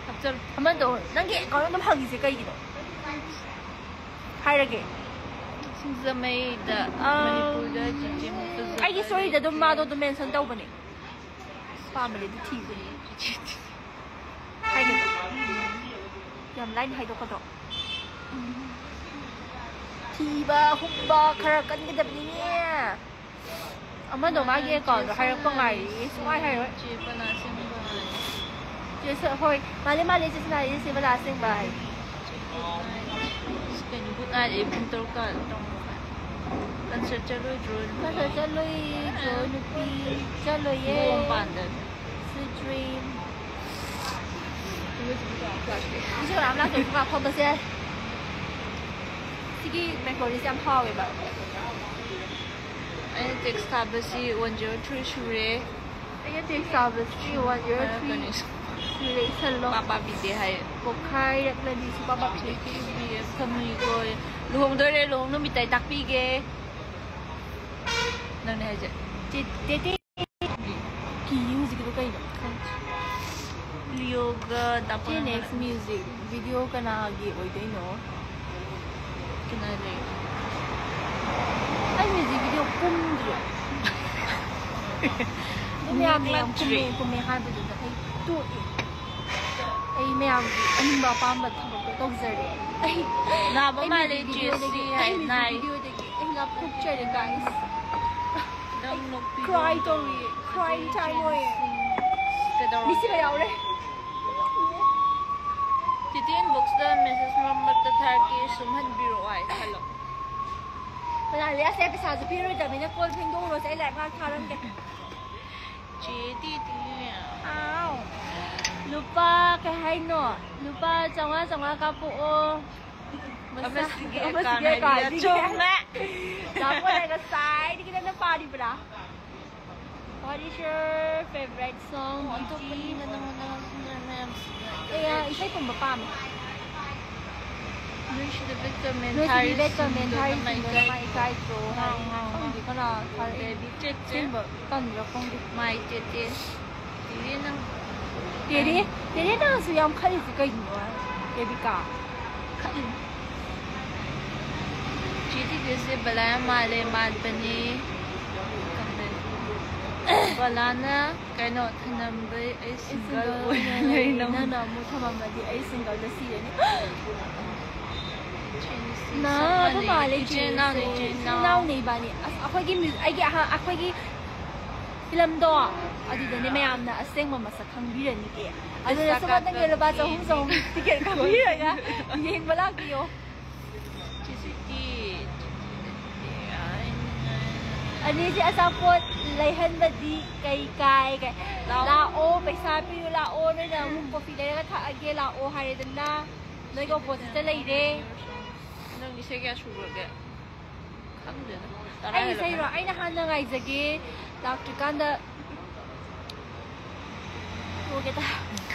ꯍꯥꯞꯆꯜꯂꯣ꯫ ꯑꯃꯗꯣ, ꯅꯪꯒꯤ ꯑꯦꯀꯥꯎꯟ ꯑꯗꯨꯝ ꯍꯪꯉꯤꯁꯦ ꯀꯩꯒꯤꯅꯣ? ꯍꯥꯏꯔꯒꯦ꯫ ꯁꯤꯡꯖꯃꯩꯗ, ꯑꯥ, ꯃꯅꯤꯄꯨꯔꯗ ꯆꯤꯆꯦ ꯃꯨꯛꯇꯁꯨ ꯑꯩꯒꯤ ꯁ꯭ꯇꯣꯔꯤꯗ ꯑꯗꯨꯝ ꯃꯥꯗꯣ ꯑꯗꯨꯝ mention ꯇꯧꯕꯅꯦ꯫ ꯄꯥꯝꯕꯅꯦ ꯑꯗꯨ ꯊꯤꯕꯅꯦ꯫ ꯍꯥꯏꯒꯦ꯫ ꯌꯥꯝ ꯂꯥꯏꯅ ꯍꯥꯏꯗꯣꯛꯀꯗ꯭ꯔꯣ? ꯊꯤꯕ ꯍꯨꯝꯕ ꯈꯔ ꯀꯟꯒꯗꯕꯅꯤꯅꯦ꯫ ꯑꯃꯗꯣ ꯃꯥꯒꯤ ꯑꯦꯀꯥꯎꯟꯗꯣ ꯍꯥꯏꯔꯛꯄ ꯉꯥꯏꯔꯤ꯫ ꯁꯨꯡꯍꯥꯏ ꯍꯥꯏꯔꯣꯏ꯫ ꯆꯦ ꯄꯅꯥ ꯁꯦꯝꯕ ꯉꯥꯏꯔꯤ꯫ ꯆꯦ ꯁ-, ꯍꯣꯏ, ꯃꯥꯂꯦ, ꯃꯥꯂꯦ, ꯆꯦ ꯁꯅꯥꯔꯤ, ꯆꯦ ꯕꯂꯥ ꯑꯁꯦꯡꯕ ꯍꯥꯏ꯫ ꯀꯩꯅꯣ, good night ꯑꯌꯦ ꯄꯨꯡ ꯇꯔꯨꯛ ꯇꯥꯔꯦ, ꯇꯔꯨꯛ ꯃꯈꯥꯏ꯫ Concert ꯆꯠꯂꯣꯏꯗ꯭ꯔꯣ? Concert ꯆꯠꯂꯣꯏꯗ꯭ꯔꯣ, ꯅꯨꯄꯤ? ꯆꯠꯂꯣꯏꯌꯦ꯫ ꯀꯣꯝ ꯄꯥꯟꯗ꯫ Sweet dream꯫ ꯉꯁꯤ ꯀꯅꯥꯝ ꯂꯥꯛꯇ꯭ꯔꯁꯨ ꯉꯥ ꯐꯝꯕꯁꯦ꯫ ꯁꯤꯒꯤ ꯃꯦꯀ꯭ꯔꯣꯅꯤꯁꯦ ꯌꯥꯝ ꯍꯥꯎꯋꯦꯕ꯫ ꯑꯩꯅ ꯇꯦꯛꯁ ꯊꯥꯕꯁꯤ ꯋꯥꯟ ꯖꯤꯔꯣ ꯊ꯭ꯔꯤ ꯁꯨꯔꯦ꯫ ꯑꯩꯅ ꯇꯦꯛꯁ ꯊꯥꯕꯁꯤ ꯋꯥꯟ ꯖꯤꯔꯣ ꯊ꯭ꯔꯤ ꯍꯥꯏꯔꯛꯀꯅꯤ꯫ ꯁꯨꯔꯦ, ꯏꯁꯜꯂꯣ꯫ ꯄꯥꯄꯥ ꯄꯤꯗꯦ ꯍꯥꯏꯌꯦ꯫ ꯄꯣꯛꯈꯥꯏꯔꯛꯂꯗꯤ ꯁꯨꯄꯥ ꯄꯥꯄꯤꯗꯦ꯫ ꯄꯤꯕꯤꯌꯦ, ꯊꯝꯃꯨꯏꯀꯣ꯫ ꯂꯨꯍꯣꯡꯗꯣꯔꯦ, ꯂꯨꯍꯣꯡ ꯅꯨꯃꯤꯠꯇ ꯑꯩ ꯇꯥꯛꯄꯤꯒꯦ꯫ ꯅꯪꯅꯦ ꯍꯥꯏꯁꯦ꯫ ꯇꯦ-, ꯇꯦ-, ꯇꯦ-, ꯀꯤ ꯍꯧꯖꯤꯛꯀꯤꯗꯣ ꯀꯩꯅꯣ? ꯂꯤꯌꯣꯒ ꯁꯤ ꯗꯥꯄꯣꯟꯒ꯫ Next music video ꯀꯅꯥꯒꯤ ꯑꯣꯏꯗꯣꯏꯅꯣ? ꯀꯅꯥ ꯂꯩ? ꯑꯩ music video ꯀꯨꯝꯗ꯭ꯔꯤ꯫ ꯃꯌꯥꯝꯅ ꯌꯥꯝ ꯀꯨꯝꯃꯦ, ꯀꯨꯝꯃꯦ ꯍꯥꯏꯕꯗꯨꯗ ꯑꯩ ꯇꯣꯛꯑꯦ꯫ ꯑꯩ ꯃꯌꯥꯝꯒꯤ ꯑꯅꯤꯡꯕ ꯑꯄꯥꯝꯕ ꯊꯕꯛꯇꯣ ꯇꯧꯖꯔꯦ꯫ ꯑꯩ, ꯅꯥꯕ ꯑꯩ ꯃꯥꯜꯂꯦ, music ꯖꯦꯁꯤ videoꯗꯒꯤ, ꯍꯥꯏ, ꯑꯩ music ꯅꯥꯏ꯫ Videoꯗꯒꯤ ꯑꯩ ꯂꯥꯞꯊꯣꯛꯆꯔꯦ, guys꯫ ꯅꯪ ꯅꯣꯛꯄꯤꯒꯅꯨ꯫ Cry ꯇꯧꯔꯤ, crying time ꯑꯣꯏꯌꯦ꯫ ꯀꯩꯗꯧꯔꯒꯦ? ꯃꯤꯁꯤꯕ ꯌꯥꯎꯔꯦ꯫ ꯇꯤꯇꯤ inboxꯇ message ꯃꯔꯛ ꯃꯔꯛꯇ ꯊꯥꯔꯛꯀꯦ, ꯁꯨꯝꯍꯟꯕꯤꯔꯛꯑꯣ ꯍꯥꯏ ꯈꯜꯂꯣ꯫ ꯀꯅꯥ ꯂꯩ? ꯑꯁꯦ ꯄꯩꯁꯥꯁꯨ ꯄꯤꯔꯣꯏꯗꯕꯅꯤꯅ ꯀꯣꯜ ꯐꯦꯡꯗꯣꯛꯎꯔꯣꯁꯦ, ꯑꯩ ꯂꯥꯏꯔꯤꯛ ꯉꯥꯏꯍꯥꯛ ꯊꯥꯔꯝꯒꯦ꯫ ꯆꯦ ꯇꯤꯇꯤ꯫ ꯑꯥꯎ꯫ ꯂꯨꯄꯥ ꯀꯩ ꯍꯥꯏꯅꯣ? ꯂꯨꯄꯥ ꯆꯥꯝꯃꯉꯥ, ꯆꯥꯝꯃꯉꯥ ꯀꯥꯞꯄꯛꯑꯣ꯫ ꯃꯁꯥ-, ꯑꯃꯁꯤꯒꯤ ꯑꯃꯁꯤꯒꯤ account ID ꯒ꯫ Account ꯆꯨꯝꯃꯦ꯫ ꯗꯥ ꯄꯣꯟ ꯉꯁꯥꯏꯗꯒꯤ ꯅꯪꯅ ꯄꯥꯔꯤꯕ꯭ꯔꯥ? What is your favorite song, ꯑꯣ, ꯑꯇꯣꯞꯄꯅꯤꯅ ꯅꯪꯉꯣꯟꯗ ꯉꯥꯡꯁꯤꯟꯅꯔ ꯃꯌꯥꯝꯁꯤꯅ꯫ ꯑꯦ, ꯏꯁꯩ ꯄꯨꯝꯕ ꯄꯥꯝꯃꯦ꯫ ꯅꯣꯏꯁꯤꯗ bad comment ꯅꯣꯏꯁꯤꯗꯤ bad comment ꯊꯥꯔꯤꯁꯤꯡꯗꯣ ꯊꯥꯔꯤꯁꯤꯡꯗꯣ ꯅꯃꯥꯏ ꯅꯃꯥꯏ ꯏꯀꯥꯏꯗ꯭ꯔꯣ? ꯏꯀꯥꯏꯗ꯭ꯔꯣ? ꯈꯪꯗꯦ ꯀꯅꯥ ꯊꯥꯔꯛꯏ? Baby ꯆꯦꯠ ꯆꯦꯠ꯫ ꯑꯁꯦꯡꯕ ꯇꯟꯗ꯭ꯔꯥ ꯈꯪꯗꯦ꯫ My ꯇꯦꯇꯦ꯫ ꯇꯦꯔꯦ ꯅꯪ꯫ ꯇꯦꯔꯦ, ꯇꯦꯔꯦ ꯅꯪꯁꯨ ꯌꯥꯝ ꯈꯜꯂꯤꯁꯤ ꯀꯩꯒꯤꯅꯣ? ꯔꯦꯕꯤꯀꯥ꯫ ꯈꯜꯂꯤ꯫ ꯆꯦ ꯇꯦꯇꯦꯁꯦ ꯕꯂꯥ ꯌꯥꯝ ꯃꯥꯜꯂꯦ, ꯃꯥꯟꯕꯅꯦ꯫ ꯕꯂꯥꯅ ꯀꯩꯅꯣ ꯊꯅꯝꯕꯩ ꯑꯩ single ꯑꯣꯏꯅ ꯂꯩ, ꯅꯪ꯫ ꯅꯪꯅ ꯑꯃꯨꯛ ꯊꯝꯃꯝꯃꯗꯤ ꯑꯩ singleꯗ ꯁꯤꯔꯅꯤ꯫ ꯅꯥꯕ ꯃꯥꯜꯂꯦ ꯏꯆꯤꯟ ꯏꯅꯥꯎꯅꯤ, ꯆꯦꯁꯦ꯫ ꯏꯆꯤꯟ ꯏꯅꯥꯎ꯫ ꯏꯆꯤꯟ ꯏꯅꯥꯎꯅꯦ ꯏꯕꯥꯅꯤ꯫ ꯑꯁ, ꯑꯩꯈꯣꯏꯒꯤ ꯃ꯭ꯌꯨ-, ꯑꯩꯒꯤ ꯑꯍ-, ꯑꯩꯈꯣꯏꯒꯤ ꯐꯤꯂꯝꯗꯣ ꯑꯗꯨꯗꯅꯦ ꯃꯌꯥꯝꯅ ꯑꯁꯦꯡꯕ ꯃꯁꯛ ꯈꯪꯕꯤꯔꯅꯤꯌꯦ꯫ ꯑꯗꯨꯅ ꯄꯩꯁꯥ ꯁꯣꯝꯗ ꯅꯪꯅ ꯂꯨꯄꯥ ꯀꯥꯞꯄꯛꯀꯦ꯫ ꯆꯍꯨꯝ ꯆꯍꯨꯝ ꯇꯤꯀꯦꯠ ꯀꯛꯄꯤꯔꯒ ꯌꯦꯡꯕ ꯂꯥꯛꯄꯤꯌꯣ꯫ ꯆꯤꯁꯤꯇꯤ꯫ ꯑꯅꯤꯁꯦ ꯑꯆꯥꯄꯣꯠ ꯂꯩꯍꯟꯕꯗꯤ ꯀꯩ ꯀꯥꯏ ꯀꯥꯏ꯫ ꯂꯥꯛꯑꯣ꯫ ꯂꯥꯛꯑꯣ, ꯄꯩꯁꯥ ꯄꯤꯌꯨ ꯂꯥꯛꯑꯣ, ꯅꯣꯏꯅ ꯑꯃꯨꯛ ꯀꯣꯐꯤ ꯂꯩꯔꯒ ꯊꯛꯑꯒꯦ ꯂꯥꯛꯑꯣ ꯍꯥꯏꯔꯦꯗꯅ꯫ ꯅꯣꯏꯒ ꯑꯣꯄꯣꯖꯤꯠꯇ ꯂꯩꯔꯦ꯫ ꯅꯪ ꯏꯁꯩ ꯀꯌꯥ ꯁꯨꯈ꯭ꯔꯒꯦ? ꯈꯪꯗꯦꯗ꯫ ꯇꯔꯥ ꯑꯩ ꯍꯦꯜꯂꯝꯃꯅꯤ꯫ ꯏꯁꯩꯔꯣ? ꯑꯩꯅ ꯍꯥꯟꯅ ꯉꯥꯏꯖꯒꯦ, ꯂꯥꯛꯇ꯭ꯔꯤꯀꯥꯟꯗ ꯇꯣꯛꯑꯒꯦꯗ꯫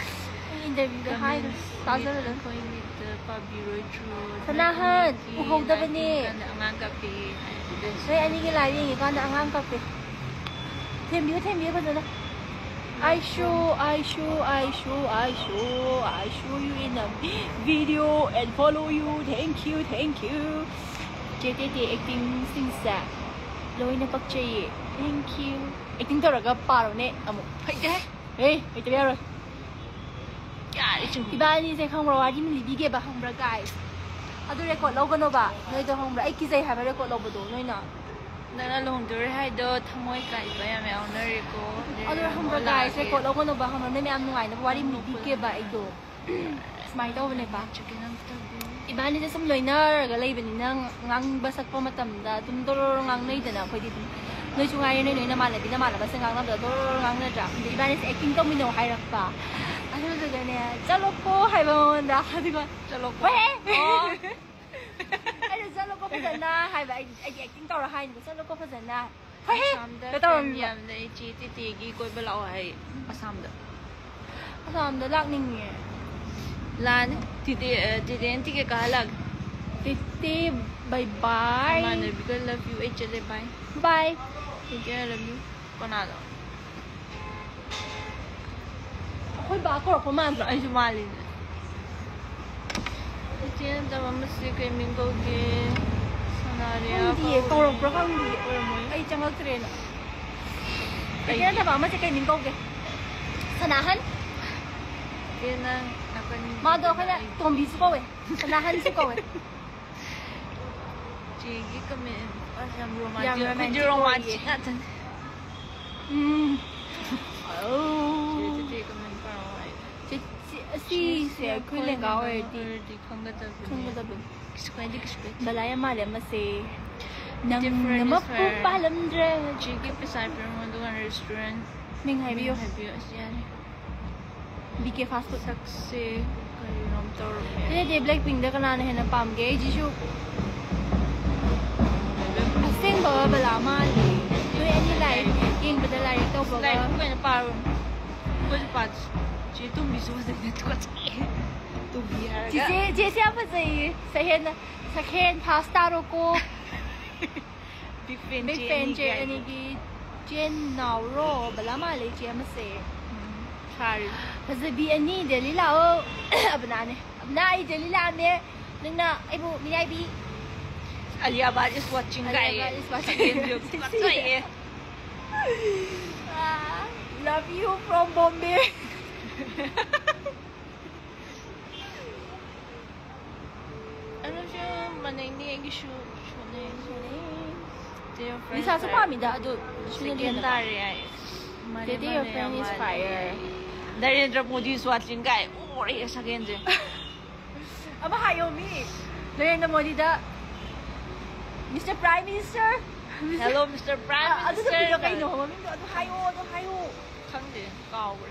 ꯑꯩ ꯏꯟꯇꯔꯚ꯭ꯌꯨꯗ ꯍꯥꯏꯈ꯭ꯔꯦ, Comments ꯇꯥꯖꯔꯗ꯫ ꯑꯩꯈꯣꯏ ꯃꯤꯠꯇ ꯄꯥꯕꯤꯔꯣꯏꯗ꯭ꯔꯣ? ꯁꯅꯥꯍꯟ, ꯅꯣꯏꯒꯤ ꯎꯍꯧꯗꯕꯅꯦ꯫ live ꯌꯦꯡꯀꯥꯟꯗ ꯑꯉꯥꯡ ꯀꯞꯄꯤ ꯍꯥꯏ꯫ ꯅꯣꯏ ꯑꯅꯤꯒꯤ live ꯌꯦꯡꯉꯤꯀꯥꯟꯗ ꯑꯉꯥꯡ ꯀꯞꯄꯦ꯫ ꯊꯦꯝꯕꯤꯌꯨ, ꯊꯦꯝꯕꯤꯌꯨ ꯐꯖꯅ꯫ I show, I show, I show, I show, I show you in a video and follow you. Thank you, thank you. ꯆꯦ ꯇꯦꯇꯦ acting ꯁꯤꯡꯁꯦ ꯂꯣꯏꯅ ꯄꯛꯆꯩꯌꯦ꯫ Thank you. Acting ꯇꯧꯔꯒ ꯄꯥꯔꯣꯅꯦ ꯑꯃꯨꯛ꯫ ꯍꯩꯇꯦ꯫ ꯑꯦ, ꯍꯩꯇꯕ ꯌꯥꯔꯣꯏ꯫ ꯌꯥꯔꯦ, ꯆꯨꯝꯃꯤ꯫ ꯏꯕꯥꯅꯤꯁꯦ ꯈꯪꯕ꯭ꯔꯥ, ꯋꯥꯔꯤ ꯑꯃ ꯂꯤꯕꯤꯒꯦꯕ, ꯈꯪꯕ꯭ꯔꯥ guys? ꯑꯗꯨ record ꯂꯧꯒꯅꯣꯕ ꯅꯣꯏꯗꯣ, ꯈꯪꯕ꯭ꯔꯥ? ꯑꯩ ꯀꯤꯖꯩ ꯍꯥꯏꯕ record ꯂꯧꯕꯗꯣ ꯅꯣꯏꯅ꯫ ꯅꯪꯅ ꯂꯨꯍꯣꯡꯗꯣꯔꯦ ꯍꯥꯏꯗꯣ ꯊꯃꯣꯏ ꯀꯥꯏꯕ ꯌꯥꯝ ꯌꯥꯎꯅꯔꯦꯀꯣ꯫ ꯑꯗꯨ ꯈꯪꯕ꯭ꯔꯥ guys, record ꯂꯧꯒꯅꯣꯕ, ꯈꯪꯕ꯭ꯔꯥ? ꯅꯣꯏ ꯃꯌꯥꯝ ꯅꯨꯡꯉꯥꯏꯅꯕ ꯋꯥꯔꯤ ꯑꯃ ꯂꯤꯕꯤꯒꯦꯕ ꯑꯩꯗꯣ꯫ ꯁꯨꯃꯥꯏꯅ ꯇꯧꯕꯅꯦꯕ꯫ ꯏꯕꯥꯅꯤꯁꯦ ꯁꯨꯝ ꯂꯣꯏꯅꯔꯒ ꯂꯩꯕꯅꯤꯅ ꯉꯥꯡꯕ ꯁꯛꯄ ꯃꯇꯝꯗ ꯑꯗꯨꯝ ꯗꯣꯔꯣꯔꯣ ꯉꯥꯡꯅꯩꯗꯅ ꯑꯩꯈꯣꯏꯗꯤ ꯑꯗꯨꯝ꯫ ꯅꯣꯏꯁꯨ ꯉꯥꯏꯔꯦ, ꯅꯣꯏ ꯅꯣꯏ ꯅꯃꯥꯟꯅꯕꯤ ꯅꯃꯥꯟꯅꯕꯁꯤꯡ ꯉꯥꯡꯅꯕꯗ ꯗꯣꯔꯣꯔꯣ ꯉꯥꯡꯅꯗ꯭ꯔꯥ? ꯑꯗꯨ ꯏꯕꯥꯅꯤꯁꯦ acting ꯇꯧꯃꯤꯟꯅꯧ ꯍꯥꯏꯔꯛꯄ꯫ ꯑꯗꯨꯗꯨꯒꯅꯦ, "ꯆꯠꯂꯣꯀꯣ" ꯍꯥꯏꯕ ꯃꯉꯣꯟꯗ꯫ ꯑꯗꯨꯒ, ꯆꯠꯂꯣꯀꯣ꯫ "ꯍꯣꯏꯍꯦ!" ꯑꯣ꯫ ꯑꯩꯅ, "ꯆꯠꯂꯣꯀꯣ ꯐꯖꯅ" ꯍꯥꯏꯕ, ꯑꯩꯗꯤ, ꯑꯩꯗꯤ acting ꯇꯧꯔ ꯍꯥꯏꯅꯤꯀꯣ, "ꯆꯠꯂꯣꯀꯣ ꯐꯖꯅ"꯫ "ꯍꯣꯏꯍꯦ!" ꯑꯁꯥꯝꯗ ꯀꯩ ꯇꯧꯔꯝꯃꯤꯕ? Friend ꯌꯥꯝ ꯂꯩ, ꯏꯆꯦ ꯇꯦꯇꯦꯒꯤ ꯀꯣꯏꯕ ꯂꯥꯛꯑꯣ ꯍꯥꯏ ꯑꯁꯥꯝꯗ꯫ ꯑꯁꯥꯝꯗ ꯂꯥꯛꯅꯤꯡꯉꯦ꯫ ꯂꯥꯛꯑꯅꯤ꯫ ꯇꯦꯇꯦ, ꯑ, ꯇꯦꯇꯦꯅ ticket ꯀꯛꯍꯜꯂꯛꯑꯒꯦ꯫ ꯇꯦꯇꯦ, bye bye. ꯏꯃꯥꯟꯅꯕꯤꯒ love you ꯑꯩ ꯆꯠꯂꯦ, bye꯫ Bye. ꯇꯦꯇꯦ, I love you꯫ ꯀꯅꯥꯗꯣ? ꯑꯩꯈꯣꯏ ꯕꯥ ꯀꯧꯔꯛꯄ ꯃꯥꯟꯗ꯭ꯔꯣ? ꯑꯩꯁꯨ ꯃꯥꯜꯂꯤꯅꯦ꯫ ꯏꯆꯦ ꯅꯠꯇꯕ ꯑꯃꯁꯦ ꯀꯩ ꯃꯤꯡ ꯀꯧꯒꯦ? ꯁꯅꯥꯔꯤꯌꯥ ꯈꯪꯗꯤꯌꯦ, ꯀꯧꯔꯦ꯫ ꯀꯧꯔꯛꯄ꯭ꯔꯥ ꯈꯪꯗꯤꯌꯦ꯫ ꯑꯣꯏꯔꯝꯃꯣꯏ꯫ ꯑꯩ ꯆꯪꯉꯛꯇ꯭ꯔꯦꯅ꯫ ꯑꯩ ꯇꯦꯇꯦ ꯅꯠꯇꯕ ꯑꯃꯁꯦ ꯀꯩ ꯃꯤꯡ ꯀꯧꯒꯦ? ꯁꯅꯥꯍꯟ? ꯏꯆꯦ ꯅꯪ ꯅꯥꯀꯟ ꯃꯥꯗꯣ ꯑꯩꯈꯣꯏꯅ ꯇꯣꯝꯕꯤꯁꯨ ꯀꯧꯋꯦ, ꯁꯅꯥꯍꯟꯁꯨ ꯀꯧꯋꯦ꯫ ꯆꯦꯒꯤ comment ꯑꯁ ꯌꯥꯝ romantic꯫ ꯌꯥꯝ ꯑꯩꯈꯣꯏꯗꯤ romantic romantic ꯑꯣꯏꯌꯦ꯫ ꯉꯥꯛꯇꯅꯤ꯫ ꯎꯝ꯫ ꯆꯦ ꯑꯧ꯫ ꯇꯦꯇꯦ comment ꯄꯥꯔꯛꯑꯣ ꯍꯥꯏ꯫ ꯆꯦ-, ꯆꯦ-, ꯑꯁꯤꯁꯦ ꯑꯩꯈꯣꯏ ꯂꯦꯡꯒꯥ ꯑꯣꯏꯔꯗꯤ ꯑꯣꯏꯔꯗꯤ ꯈꯪꯒꯗꯕꯅꯤ꯫ ꯈꯪꯒꯗꯕꯅꯤ꯫ ꯀꯩꯁꯨ ꯀꯥꯏꯗꯦ, ꯀꯩꯁꯨ ꯀꯥꯏꯗꯦ꯫ ꯕꯂꯥ ꯌꯥꯝ ꯃꯥꯜꯂꯦ ꯑꯃꯁꯦ꯫ Different ꯅꯪꯅꯃꯛꯄꯨ is fair꯫ ꯄꯥꯜꯂꯝꯗ꯭ꯔꯦ꯫ ꯆꯦꯒꯤ ꯄꯩꯁꯥ ꯄꯤꯔꯝꯃꯣ, ꯑꯗꯨꯒ restaurant ꯃꯤꯡ ꯍꯥꯏꯕꯤꯌꯨ꯫ ꯍꯥꯏꯕꯤꯌꯨ꯫ ꯑꯁ, ꯌꯥꯔꯦ꯫ B K fast food. ꯁꯛꯁꯦ ꯀꯔꯤꯅꯣꯝ ꯇꯧꯔꯝꯃꯦ꯫ ꯑꯗꯨꯗꯤ ꯕ꯭ꯂꯦꯛ ꯄꯤꯡꯗ ꯀꯅꯥꯅ ꯍꯦꯟꯅ ꯄꯥꯝꯒꯦ? ꯑꯩꯁꯤꯁꯨ ꯑꯁꯦꯡꯕ ꯕꯂꯥ ꯃꯥꯜꯂꯤ꯫ ꯅꯣꯏ ꯑꯅꯤ ꯂꯥꯏꯔꯤꯛ ꯌꯦꯡꯕꯗ ꯂꯥꯏꯔꯤꯛ ꯇꯧꯕꯒ ꯂꯥꯏꯔꯤꯛ ꯑꯣꯏꯅ ꯄꯥꯔꯣ꯫ ꯑꯩꯈꯣꯏꯁꯨ ꯄꯥꯁꯤ꯫ ꯆꯦ ꯇꯣꯝꯕꯤꯁꯨ ꯐꯖꯩꯅꯦ, ꯇꯨꯀꯠꯆꯩꯌꯦ꯫ ꯇꯣꯝꯕꯤ ꯍꯥꯏꯔꯒ ꯆꯤꯆꯦ ꯆꯦꯁꯦ ꯌꯥꯝ ꯐꯖꯩꯌꯦ꯫ ꯁꯛꯍꯦꯟ ꯁꯛꯍꯦꯟ ꯐꯥꯁ ꯇꯥꯔꯣꯀꯣ꯫ ꯕꯤꯛ ꯐꯦꯟ ꯕꯤꯛ ꯐꯦꯟ ꯆꯦ ꯑꯅꯤꯒꯤ ꯆꯦꯟ ꯅꯥꯎꯔꯣ ꯕꯂꯥ ꯃꯥꯜꯂꯦ ꯏꯆꯦ ꯑꯃꯁꯦ꯫ ꯁꯥꯔꯤ꯫ ꯐꯖꯕꯤ ꯑꯅꯤ ꯗꯦꯜꯂꯤ ꯂꯥꯛꯑꯣ꯫ ꯑꯕꯅꯥꯅꯦ꯫ ꯑꯕꯅꯥ ꯑꯩ ꯗꯦꯜꯂꯤ ꯂꯥꯛꯑꯝꯃꯦ꯫ ꯅꯪꯅ ꯑꯩꯕꯨ ꯃꯤꯔꯥꯏꯕꯤ꯫ ꯑꯂꯤꯌꯥ ꯚꯥꯠ is watching ꯒꯥꯏ꯫ ꯑꯂꯤꯌꯥ ꯚꯥꯠ is watching꯫ ꯁꯛꯍꯦꯟꯁꯨ ꯇꯨꯀꯠꯆꯩꯌꯦ꯫ Love you from Bombay꯫ ꯑꯗꯨꯁꯨ ꯃꯅꯩꯅꯦ ꯑꯩꯒꯤꯁꯨ ꯁꯨꯅꯩ꯫ ꯂꯤꯁꯥꯁꯨ ꯄꯥꯝꯃꯤꯗ ꯑꯗꯨ ꯁꯨꯅꯗꯤ ꯁꯦꯀꯦꯟ ꯍꯦꯟꯅ ꯇꯥꯔꯦ ꯑꯩ꯫ Tete, your friend is fire꯫ Narendra Modi is watching ꯒꯥꯏ꯫ ꯑꯣꯔꯦ ꯁꯛꯍꯦꯟꯁꯦ꯫ ꯑꯃ ꯍꯥꯏꯌꯣ ꯃꯤ Narendra ꯃꯣꯗꯤꯗ Mister Prime Minister꯫ Hello Mister Prime ꯑꯗꯨ Minister꯫ ꯅꯨꯄꯤꯗꯣ ꯀꯩꯅꯣ ꯃꯃꯤꯡꯗꯣ ꯑꯗꯨ ꯍꯥꯏꯌꯣ ꯑꯗꯨ ꯍꯥꯏꯌꯣ꯫ ꯈꯪꯗꯦ, ꯀꯥꯎꯈ꯭ꯔꯦ꯫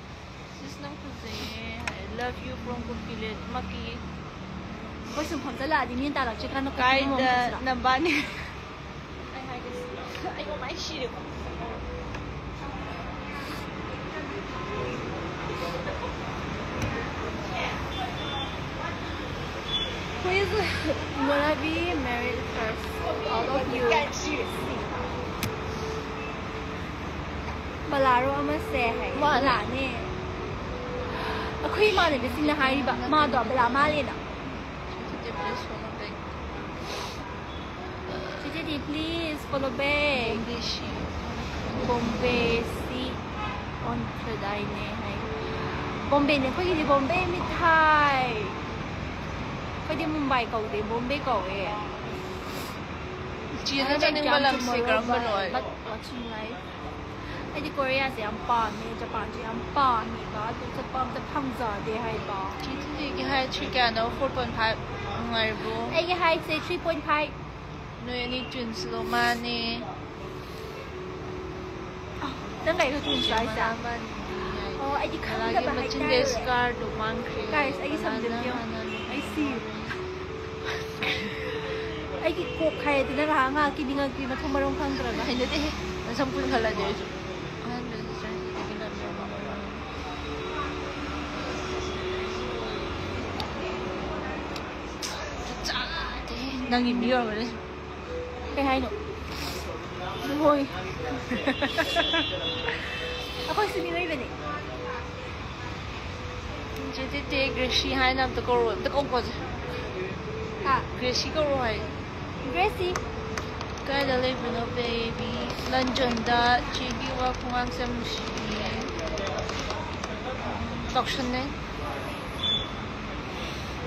ꯁꯤꯁ ꯅꯪ ꯐꯖꯩꯌꯦ꯫ I love you from ꯀꯨꯀꯤꯂꯦꯟ ꯃꯛꯀꯤ꯫ ꯑꯩꯈꯣꯏ ꯁꯨꯝ ꯐꯝꯖꯜꯂꯛꯑꯗꯤ ꯃꯤꯅ ꯇꯥꯜꯂꯛꯇ꯭ꯔꯤꯀꯥꯟꯗ ꯀꯣꯐꯤ ꯑꯃ ꯀꯥꯏꯗ ꯆꯠꯁꯤꯔꯥ? ꯅꯕꯥꯅꯤ? ꯑꯩ ꯍꯥꯏꯒꯦ꯫ ꯑꯩ ꯃꯃꯥꯏ ꯁꯤꯔꯦꯀꯣ꯫ Who is gonna be married first out of you? ꯕꯂꯥꯔꯣ ꯑꯃꯁꯦ ꯍꯥꯏ꯫ ꯃꯥꯅꯦ꯫ ꯕꯂꯥꯅꯦ꯫ ꯑꯩꯈꯣꯏ ꯏꯃꯥꯟꯅꯕꯤꯁꯤꯡꯅ ꯍꯥꯏꯔꯤꯕ ꯃꯥꯗꯣ ꯕꯂꯥ ꯃꯥꯜꯂꯦꯅ꯫ ꯆꯤꯆꯦꯗꯤ please follow back꯫ ꯕꯣꯝꯕꯦꯁꯤ ꯑꯣꯟꯈ꯭ꯔꯗꯥꯏꯅꯦ ꯍꯥꯏ꯫ ꯕꯣꯝꯕꯦꯅꯦ ꯑꯩꯈꯣꯏꯒꯤꯗꯤ ꯕꯣꯝꯕꯦ ꯃꯤꯊꯥꯏ꯫ ꯑꯩꯈꯣꯏꯗꯤ ꯃꯨꯝꯕꯥꯏ ꯀꯧꯗꯦ, ꯕꯣꯝꯕꯦ ꯀꯧꯋꯦ꯫ ꯆꯦꯅ ꯆꯠꯅꯤꯡꯕ ꯂꯝꯁꯦ ꯀꯔꯝꯕꯅꯣ? But watching live꯫ ꯑꯩꯗꯤ ꯀꯣꯔꯤꯌꯥꯁꯦ ꯌꯥꯝ ꯄꯥꯝꯃꯦ, ꯖꯄꯥꯟꯁꯦ ꯌꯥꯝ ꯄꯥꯝꯃꯦꯕ, ꯑꯗꯨ ꯆꯠꯄ ꯑꯝꯇ ꯐꯪꯖꯗꯦ ꯍꯥꯏꯕ꯫ ꯆꯤꯆꯦꯒꯤ height ꯁꯤ ꯀꯌꯥꯅꯣ? Four point five꯫ ꯅꯨꯡꯉꯥꯏꯔꯤꯕꯣ? ꯑꯩꯒꯤ heightꯁꯦ three point five꯫ ꯅꯣꯏ ꯑꯅꯤ twins ꯂꯣ? ꯃꯥꯅꯦ꯫ ꯅꯪ ꯀꯩꯅꯣ twins ꯍꯥꯏꯁꯦ? ꯃꯥꯅꯦ꯫ ꯑꯣ, ꯑꯩꯗꯤ ꯈꯪꯗꯕ ꯃꯆꯤꯟꯗ ꯍꯥꯏꯇꯥꯔꯦ꯫ Scarꯗꯣ ꯃꯥꯡꯈ꯭ꯔꯦ꯫ Guys, ꯑꯩꯒꯤ ꯁꯝꯗ ꯌꯦꯡꯉꯣ꯫ I see you꯫ ꯑꯩꯒꯤ ꯀꯣꯛ ꯍꯥꯏꯔꯗꯅ ꯉꯥꯏꯍꯥꯛ ꯉꯥꯏꯍꯥꯛꯀꯤ ꯅꯤꯡꯉꯛꯄꯤ ꯃꯊꯣꯡ ꯃꯔꯝ ꯈꯪꯗ꯭ꯔꯒ꯫ ꯍꯩꯅꯗꯦꯍꯦ꯫ ꯅꯁꯝ ꯄꯨꯟꯈꯠꯂꯗꯤ ꯑꯩꯁꯨ꯫ ꯑꯍꯥꯟꯕꯗ sister ꯁꯤꯗꯒꯤ ꯂꯝꯕꯤ ꯑꯃ ꯑꯣꯏꯔꯝꯃꯤ꯫ ꯆꯥꯗꯦ꯫ ꯅꯪꯒꯤ ꯃꯤ ꯑꯣꯏꯔꯝꯒꯅꯤ꯫ ꯀꯩ ꯍꯥꯏꯅꯣ? ꯍꯣꯏ꯫ ꯑꯩꯈꯣꯏꯁꯨ ꯃꯤꯑꯣꯏꯕꯅꯦ꯫ ꯆꯦ ꯇꯦꯇꯦ, ꯒ꯭ꯔꯦꯁꯤ ꯍꯥꯏꯅ ꯑꯝꯇ ꯀꯧꯔꯣ, ꯑꯝꯇ ꯀꯧꯀꯣꯁꯦ꯫ ꯍꯥ? ꯒ꯭ꯔꯦꯁꯤ ꯀꯧꯔꯣ ꯍꯥꯏ꯫ ꯒ꯭ꯔꯦꯁꯤ꯫ ꯀꯥꯏꯗ ꯂꯩꯕꯅꯣ, baby? ꯂꯟꯗꯟꯗ꯫ ꯆꯦꯒꯤ ꯋꯥ ꯈꯨꯉꯥꯡꯁꯦ ꯌꯥꯝ ꯅꯨꯡꯁꯤꯌꯦ꯫ ꯇꯧꯁꯟꯅꯩ꯫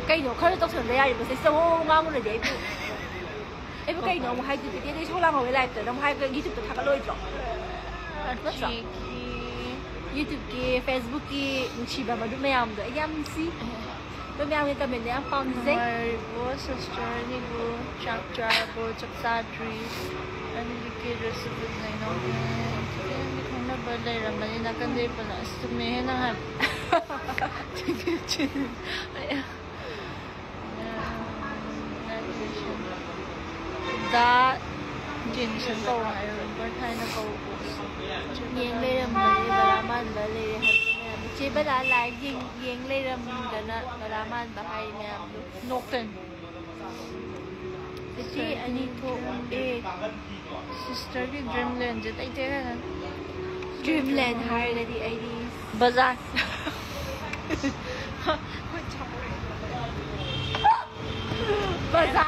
ꯀꯩꯅꯣ, ꯈꯔ ꯇꯧꯁꯟꯕ ꯌꯥꯔꯤꯕꯁꯦ, ꯆꯃꯣ ꯉꯥꯡꯉꯨꯔꯗꯤ ꯑꯩꯕꯨ꯫ ꯑꯩꯕꯨ ꯀꯩꯅꯣ ꯑꯃꯨꯛ ꯍꯥꯏꯗꯣꯏꯗꯨꯗꯤ? ꯑꯩ ꯏꯁꯧ ꯂꯥꯡꯍꯧꯋꯦ liveꯇ, ꯅꯪ ꯍꯥꯏꯕ YouTubeꯇ ꯊꯥꯒꯠꯂꯣꯏꯗ꯭ꯔꯣ? ꯅꯠꯇ꯭ꯔꯣ? ꯆꯦꯒꯤ YouTubeꯀꯤ, Facebookꯀꯤ ꯅꯨꯡꯁꯤꯕ ꯃꯔꯨꯞ ꯃꯌꯥꯝꯗꯣ ꯑꯩ ꯌꯥꯝ ꯅꯨꯡꯁꯤ꯫ ꯑꯩꯈꯣꯏ ꯃꯌꯥꯝꯒꯤ commentꯗ ꯌꯥꯝ ꯄꯥꯝꯖꯩ꯫ ꯅꯨꯡꯉꯥꯏꯔꯤꯕꯣ sister ꯑꯅꯤꯕꯨ? ꯆꯥꯛ ꯆꯥꯔꯕꯣ? ꯆꯥꯛ ꯆꯥꯗ꯭ꯔꯤ꯫ ꯑꯅꯤꯒꯤ ꯀꯦꯗ꯭ꯔꯁꯨ ꯐꯖꯩ ꯅꯪꯗꯤ꯫ ꯈꯪꯅꯕ ꯂꯩꯔꯝꯃꯅꯤ ꯅꯥꯀꯟꯗ ꯄꯨꯂꯞ꯫ ꯑꯁ, ꯆꯨꯝꯃꯦꯍꯦ ꯅꯪ ꯍꯥꯏꯕ꯫ ꯑꯩ ꯗꯥ ꯖꯦꯅꯤꯁꯟ ꯀꯧꯔꯣ ꯍꯥꯏꯌꯣ, ꯔꯣꯕꯔꯠ ꯍꯥꯏꯅ ꯀꯧꯔꯣ꯫ ꯌꯦꯡ ꯂꯩꯔꯝꯕꯅꯦ ꯕꯂꯥ ꯃꯥꯟꯕ ꯂꯩꯔꯦ ꯍꯥꯏꯕ ꯃꯌꯥꯝꯗꯣ꯫ ꯆꯦ ꯕꯂꯥ live ꯌꯦꯡ, ꯌꯦꯡ ꯂꯩꯔꯝꯗꯅ ꯕꯂꯥ ꯃꯥꯟꯕ ꯍꯥꯏ ꯃꯌꯥꯝꯗꯣ꯫ ꯅꯣꯛꯇꯣꯏꯅꯤ꯫ ꯆꯤꯆꯦ ꯑꯅꯤ ꯊꯣꯛꯑꯦ꯫ Sisterꯒꯤ dreamlandꯁꯦ ꯂꯩꯇꯦ ꯀꯥꯏꯅ꯫ Dreamland ꯍꯥꯏꯔꯒꯗꯤ ꯑꯩꯗꯤ ꯕꯖꯥꯔ꯫ ꯕꯖꯥꯔ꯫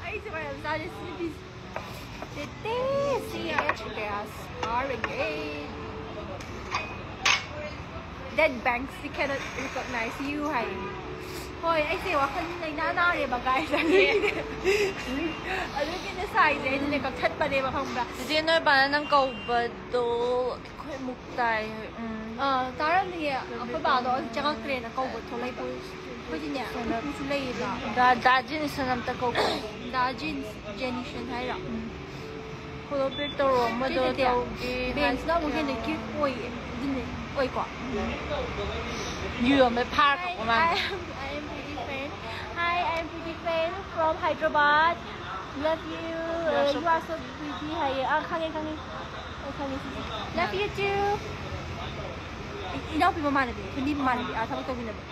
ꯑꯩꯁꯦ ꯃꯌꯥꯝ ꯆꯥꯔꯦ ꯁꯤ ꯅꯨꯄꯤꯁꯦ꯫ ꯇꯦꯇꯦ, ꯁꯤ ꯌꯥꯔꯦ꯫ Dead Banks, we cannot recognize you ꯍꯥꯏ꯫ ꯍꯣꯏ, ꯑꯩꯁꯦ ꯋꯥꯈꯜ ꯂꯩꯅꯥ ꯅꯥꯔꯦꯕ, guys꯫ ꯑꯗꯨꯒꯤꯅꯦ꯫ ꯑꯗꯨꯒꯤꯅꯦ ꯁꯥꯏꯁꯦ, ꯑꯩꯅꯅꯦ ꯀꯛꯊꯠꯄꯅꯦꯕ, ꯈꯪꯕ꯭ꯔꯥ? ꯆꯤꯆꯦ, ꯅꯣꯏ ꯕꯥꯅ ꯅꯪ ꯀꯧꯕꯗꯣ ꯑꯩꯈꯣꯏ ꯑꯃꯨꯛ ꯇꯥꯏ꯫ ꯎꯝ꯫ ꯑꯥ, ꯇꯥꯔꯝꯅꯤꯌꯦ꯫ ꯑꯩꯈꯣꯏ ꯕꯥꯗꯣ ꯆꯪꯉꯛꯇ꯭ꯔꯦꯅ ꯀꯧꯕ ꯊꯣꯛꯂꯛꯏ꯫ ꯑꯩꯈꯣꯏꯗꯤꯅꯦ, ꯑꯩꯈꯣꯏ ꯄꯨꯁꯨ ꯂꯩꯌꯦꯕ꯫ ꯗꯥ, ꯗꯥ ꯖꯤꯟꯁꯟ ꯑꯝꯇ ꯀꯧ꯫ ꯗꯥ ꯖꯤꯟꯁ, ꯖꯦꯅꯤꯁꯟ ꯍꯥꯏꯔꯣ? ꯎꯝ꯫ Follow back ꯇꯧꯔꯣ, ꯑꯃꯗꯣ ꯅꯠꯇꯦ, ꯅꯠꯇꯦ꯫ ꯇꯧꯒꯦ ꯕꯦꯟꯁꯅ ꯑꯃꯨꯛ ꯍꯦꯟꯅ ꯍꯥꯏꯕꯗꯣ꯫ Cute ꯑꯣꯏꯌꯦ꯫ ꯑꯗꯨꯅꯦ꯫ ꯑꯣꯏꯀꯣ꯫ ꯌꯨ ꯌꯣꯟꯕꯩ ꯐꯥꯔ ꯀꯛꯄ ꯃꯥꯜꯂꯦ꯫ I am, I am pretty fan. Hi, I am pretty fan from Hyderabad. Love you. You are Uh, so you are so pretty ꯍꯥꯏꯌꯦ꯫ ꯑꯥ, ꯈꯪꯉꯦ, ꯈꯪꯉꯦ꯫ ꯑꯩ ꯈꯪꯉꯦ ꯁꯤꯁꯦ꯫ Love you too. ꯏ-, ꯏꯅꯥꯎꯄꯤ ꯃꯃꯥꯟꯅꯕꯤ, ꯈꯨꯟꯗꯤ ꯃꯃꯥꯟꯅꯕꯤ, ꯑꯥ, ꯊꯕꯛ ꯇꯧꯃꯤꯟꯅꯕ꯫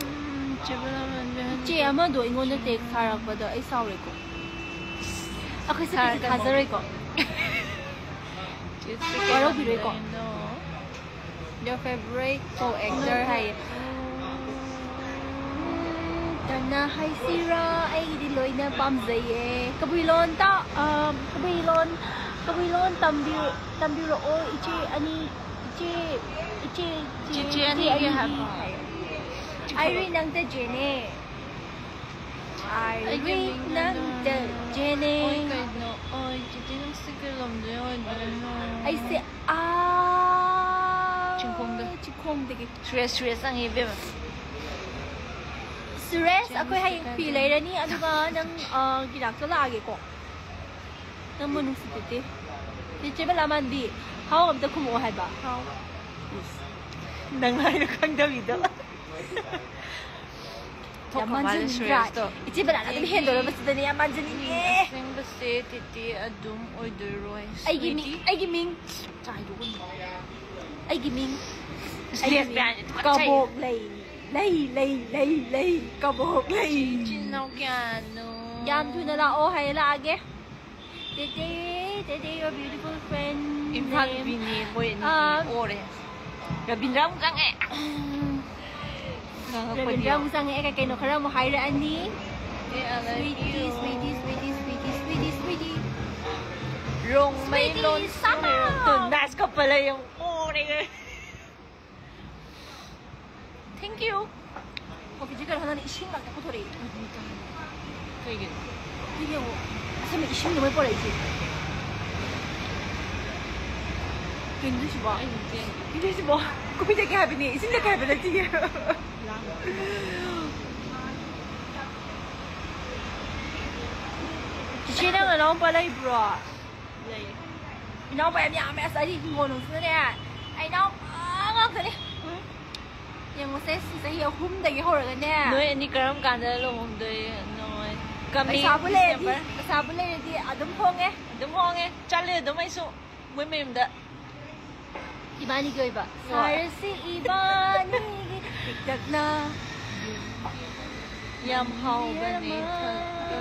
ꯎꯝ, ꯆꯦ ꯕꯂꯥ ꯃꯟꯖꯟ꯫ ꯏꯆꯦ ꯑꯃꯗꯣ ꯑꯩꯉꯣꯟꯗ text ꯊꯥꯔꯛꯄꯗ ꯑꯩ ꯁꯥꯎꯔꯦꯀꯣ꯫ ꯑꯩꯈꯣꯏꯁꯦ ꯀꯩꯁꯨ ꯊꯥꯖꯔꯣꯏꯀꯣ꯫ ꯋꯥꯔꯧꯕꯤꯔꯣꯏꯀꯣ꯫ Your favorite co-actor ꯍꯥꯏꯌꯦ꯫ ꯎꯝ, ꯇꯝꯅ ꯍꯥꯏꯁꯤꯔꯥ, ꯑꯩꯒꯤꯗꯤ ꯂꯣꯏꯅ ꯄꯥꯝꯖꯩꯌꯦ꯫ ꯀꯕꯨꯏ ꯂꯣꯟ ꯇ-, ꯑ, ꯀꯕꯨꯏ ꯂꯣꯟ, ꯀꯕꯨꯏ ꯂꯣꯟ ꯇꯝꯕꯤ-, ꯇꯝꯕꯤꯔꯛꯑꯣ ꯏꯆꯦ ꯑꯅꯤ, ꯏꯆꯦ, ꯏꯆꯦ, ꯏꯆꯦ, ꯆꯤꯆꯦ ꯏꯆꯦ ꯑꯅꯤꯒꯤ ꯑꯅꯤꯒꯤ ꯍꯥꯏꯕ꯫ ꯍꯥꯏꯌꯦ꯫ ꯑꯥꯏꯔꯤ ꯅꯪꯇ ꯖꯦꯅꯦ꯫ ꯑꯩꯒꯤ ꯑꯥꯏꯔꯤ ꯃꯤꯡꯅ ꯅꯪꯇ ꯖꯦꯅꯦ꯫ ꯑꯣꯏ ꯀꯩꯅꯣ? ꯑꯣꯏ, ꯆꯤꯆꯦ ꯅꯪꯁꯦ ꯀꯩ ꯂꯝꯗꯩ ꯑꯣꯏꯗꯣꯏꯅꯣ? ꯑꯩꯁꯦ, ꯑꯥ, ꯆꯤꯡꯈꯣꯡꯗ꯫ ꯆꯤꯡꯈꯣꯡꯗꯒꯤ꯫ ꯁꯨꯔꯦꯁ, ꯁꯨꯔꯦꯁ ꯆꯪꯉꯤ ꯏꯕꯦꯝꯃ꯫ ꯁꯨꯔꯦꯁ, ꯑꯩꯈꯣꯏ ꯍꯌꯦꯡ ꯐꯤ ꯂꯩꯔꯅꯤ, ꯑꯗꯨꯒ ꯅꯪ, ꯑ, ꯒꯤꯔꯥꯛꯇ ꯂꯥꯛꯑꯒꯦꯀꯣ꯫ ꯅꯪꯕꯨ ꯅꯨꯡꯁꯤꯗꯦ꯫ ꯆꯦ ꯕꯂꯥ ꯃꯥꯟꯕꯤ, ꯍꯥꯎ ꯑꯝꯇ ꯈꯨꯝꯃꯛꯑꯣ ꯍꯥꯏꯕ꯫ ꯍꯥꯎ꯫ ꯏꯁ꯫ ꯅꯪ ꯍꯥꯏꯅ ꯈꯪꯗꯕꯤꯗꯣ꯫ ꯌꯥꯝ ꯊꯣꯛꯈ꯭ꯔ ꯃꯥꯜꯂꯦ ꯃꯥꯟꯖꯅꯤꯡꯗ꯭ꯔꯥ? ꯁꯨꯔꯦꯁꯇꯣ꯫ ꯏꯆꯦ ꯕꯂꯥꯅ ꯑꯗꯨꯝ ꯍꯦꯟꯗꯣꯔꯕꯁꯤꯗꯅꯦ ꯌꯥꯝ ꯃꯥꯟꯖꯅꯤꯡꯉꯦ꯫ ꯑꯁꯦꯡꯕꯁꯦ ꯇꯦꯇꯦ ꯑꯗꯨꯝ ꯑꯣꯏꯗꯣꯏꯔꯣꯏ꯫ ꯑꯩꯒꯤ ꯃꯤꯡ, sweetie꯫ ꯑꯩꯒꯤ ꯃꯤꯡ꯫ ꯆꯥꯏꯗꯣ ꯀꯩꯅꯣ? ꯑꯩꯒꯤ ꯃꯤꯡ꯫ ꯑꯁ, ꯑꯩꯒꯤ ꯂꯦꯁ ꯃꯤꯡ ꯄꯤꯌꯥꯅꯤ ꯇꯨꯀꯠꯆꯩ꯫ ꯀꯕꯣꯛ ꯂꯩ꯫ ꯂꯩ, ꯂꯩ, ꯂꯩ, ꯂꯩ, ꯀꯕꯣꯛ ꯂꯩ꯫ ꯏꯆꯤꯟ ꯏꯅꯥꯎ ꯀꯌꯥꯅꯣ? ꯌꯥꯝ ꯊꯨꯅ ꯂꯥꯛꯑꯣ ꯍꯥꯏꯌꯦ, ꯂꯥꯛꯑꯒꯦ꯫ ꯇꯦꯇꯦ, ꯇꯦꯇꯦ, your beautiful friend Imphal name꯫ ꯅꯨꯄꯤꯅꯦ, ꯃꯣꯏ ꯑꯅꯤ ꯑꯥ꯫ ꯑꯣꯔꯦ꯫ ꯔꯕꯤꯟꯗ꯭ꯔ ꯑꯃꯨꯛ ꯆꯪꯉꯛꯑꯦ꯫ ꯉꯥꯡꯉꯛꯄꯅꯤ ꯔꯕꯤꯟꯗ꯭ꯔ ꯌꯦꯡꯉꯣ꯫ ꯑꯃꯨꯛ ꯆꯪꯉꯛꯑꯦ, ꯀꯩ ꯀꯩꯅꯣ ꯈꯔ ꯑꯃꯨꯛ ꯍꯥꯏꯔꯛꯑꯅꯤ꯫ ꯑꯦ, I love sweetie, you꯫ Sweetie, sweetie, sweetie, sweetie, sweetie꯫ Rongmei sweetie, ꯂꯣꯟ ꯁꯥꯟꯅꯔꯣ꯫ ꯁꯥꯟꯅꯔꯣ꯫ ꯇꯨ, nice couple ꯌꯦꯡꯉꯣ꯫ ꯑꯣꯔꯦ꯫ Thank you꯫ ꯀꯣꯐꯤꯁꯦ ꯀꯩꯅꯣ ꯈꯪꯗꯦ, ꯏꯁꯤꯡ ꯉꯥꯛꯇ ꯄꯨꯊꯣꯔꯛꯏ꯫ ꯀꯩꯒꯤꯅꯣ? ꯁꯤ ꯌꯦꯡꯉꯣ꯫ ꯑꯁꯦꯡꯕ ꯏꯁꯤꯡꯗꯣ ꯃꯣꯏ ꯄꯨꯔꯛꯏꯁꯦ꯫ ꯀꯩꯅꯣ ꯁꯤꯕꯣ? ꯑꯩ ꯅꯠꯇꯦ꯫ ꯀꯩꯅꯣ ꯁꯤꯕꯣ? ꯀꯣꯐꯤ ꯊꯛꯀꯦ ꯍꯥꯏꯕꯅꯦ, ꯏꯁꯤꯡ ꯊꯛꯀꯦ ꯍꯥꯏꯕ ꯅꯠꯇꯤꯌꯦ꯫ ꯆꯤꯆꯦ, ꯅꯪ ꯅꯅꯥꯎꯄꯥ ꯂꯩꯕ꯭ꯔꯣ? ꯂꯩ꯫ ꯏꯅꯥꯎꯄꯥ ꯌꯥꯝ ꯌꯥꯝꯃꯦ꯫ ꯑꯁ, ꯑꯩꯗꯤ ꯍꯤꯡꯒꯣꯜ ꯅꯨꯡꯁꯤꯅꯅꯦ, ꯑꯩ ꯏꯅꯥꯎꯄꯥ ꯉꯥꯛꯇꯅꯦ꯫ ꯎꯝ꯫ ꯌꯦꯡꯉꯨꯁꯦ, ꯁꯤ ꯆꯍꯤ ꯑꯍꯨꯝꯗꯒꯤ ꯍꯧꯔꯒꯅꯦ꯫ ꯅꯣꯏ ꯑꯅꯤ ꯀꯔꯝ ꯀꯥꯟꯗ ꯂꯨꯍꯣꯡꯗꯣꯏꯅꯣ? ꯀꯃꯤꯡ ꯄꯩꯁꯥꯕꯨ ꯂꯩꯔꯗꯤ, ꯗꯤꯁꯦꯝꯕꯔ꯫ ꯄꯩꯁꯥꯕꯨ ꯂꯩꯔꯗꯤ ꯑꯗꯨꯝ ꯍꯣꯡꯉꯦ꯫ ꯑꯗꯨꯝ ꯍꯣꯡꯉꯦ꯫ ꯆꯠꯂꯦ ꯑꯗꯨꯝ ꯑꯩꯁꯨ ꯃꯣꯏ ꯃꯌꯨꯝꯗ꯫ ꯏꯕꯥꯅꯤꯒꯤ ꯑꯣꯏꯕ꯫ ꯍꯣꯏ꯫ ꯁꯥꯔꯁꯤ ꯏꯕꯥꯅꯤꯒꯤ ꯄꯤꯛꯇꯛꯅ꯫ ꯌꯥꯝ ꯍꯥꯎꯕꯅꯦ꯫ ꯌꯥꯝ ꯊꯛꯄ꯫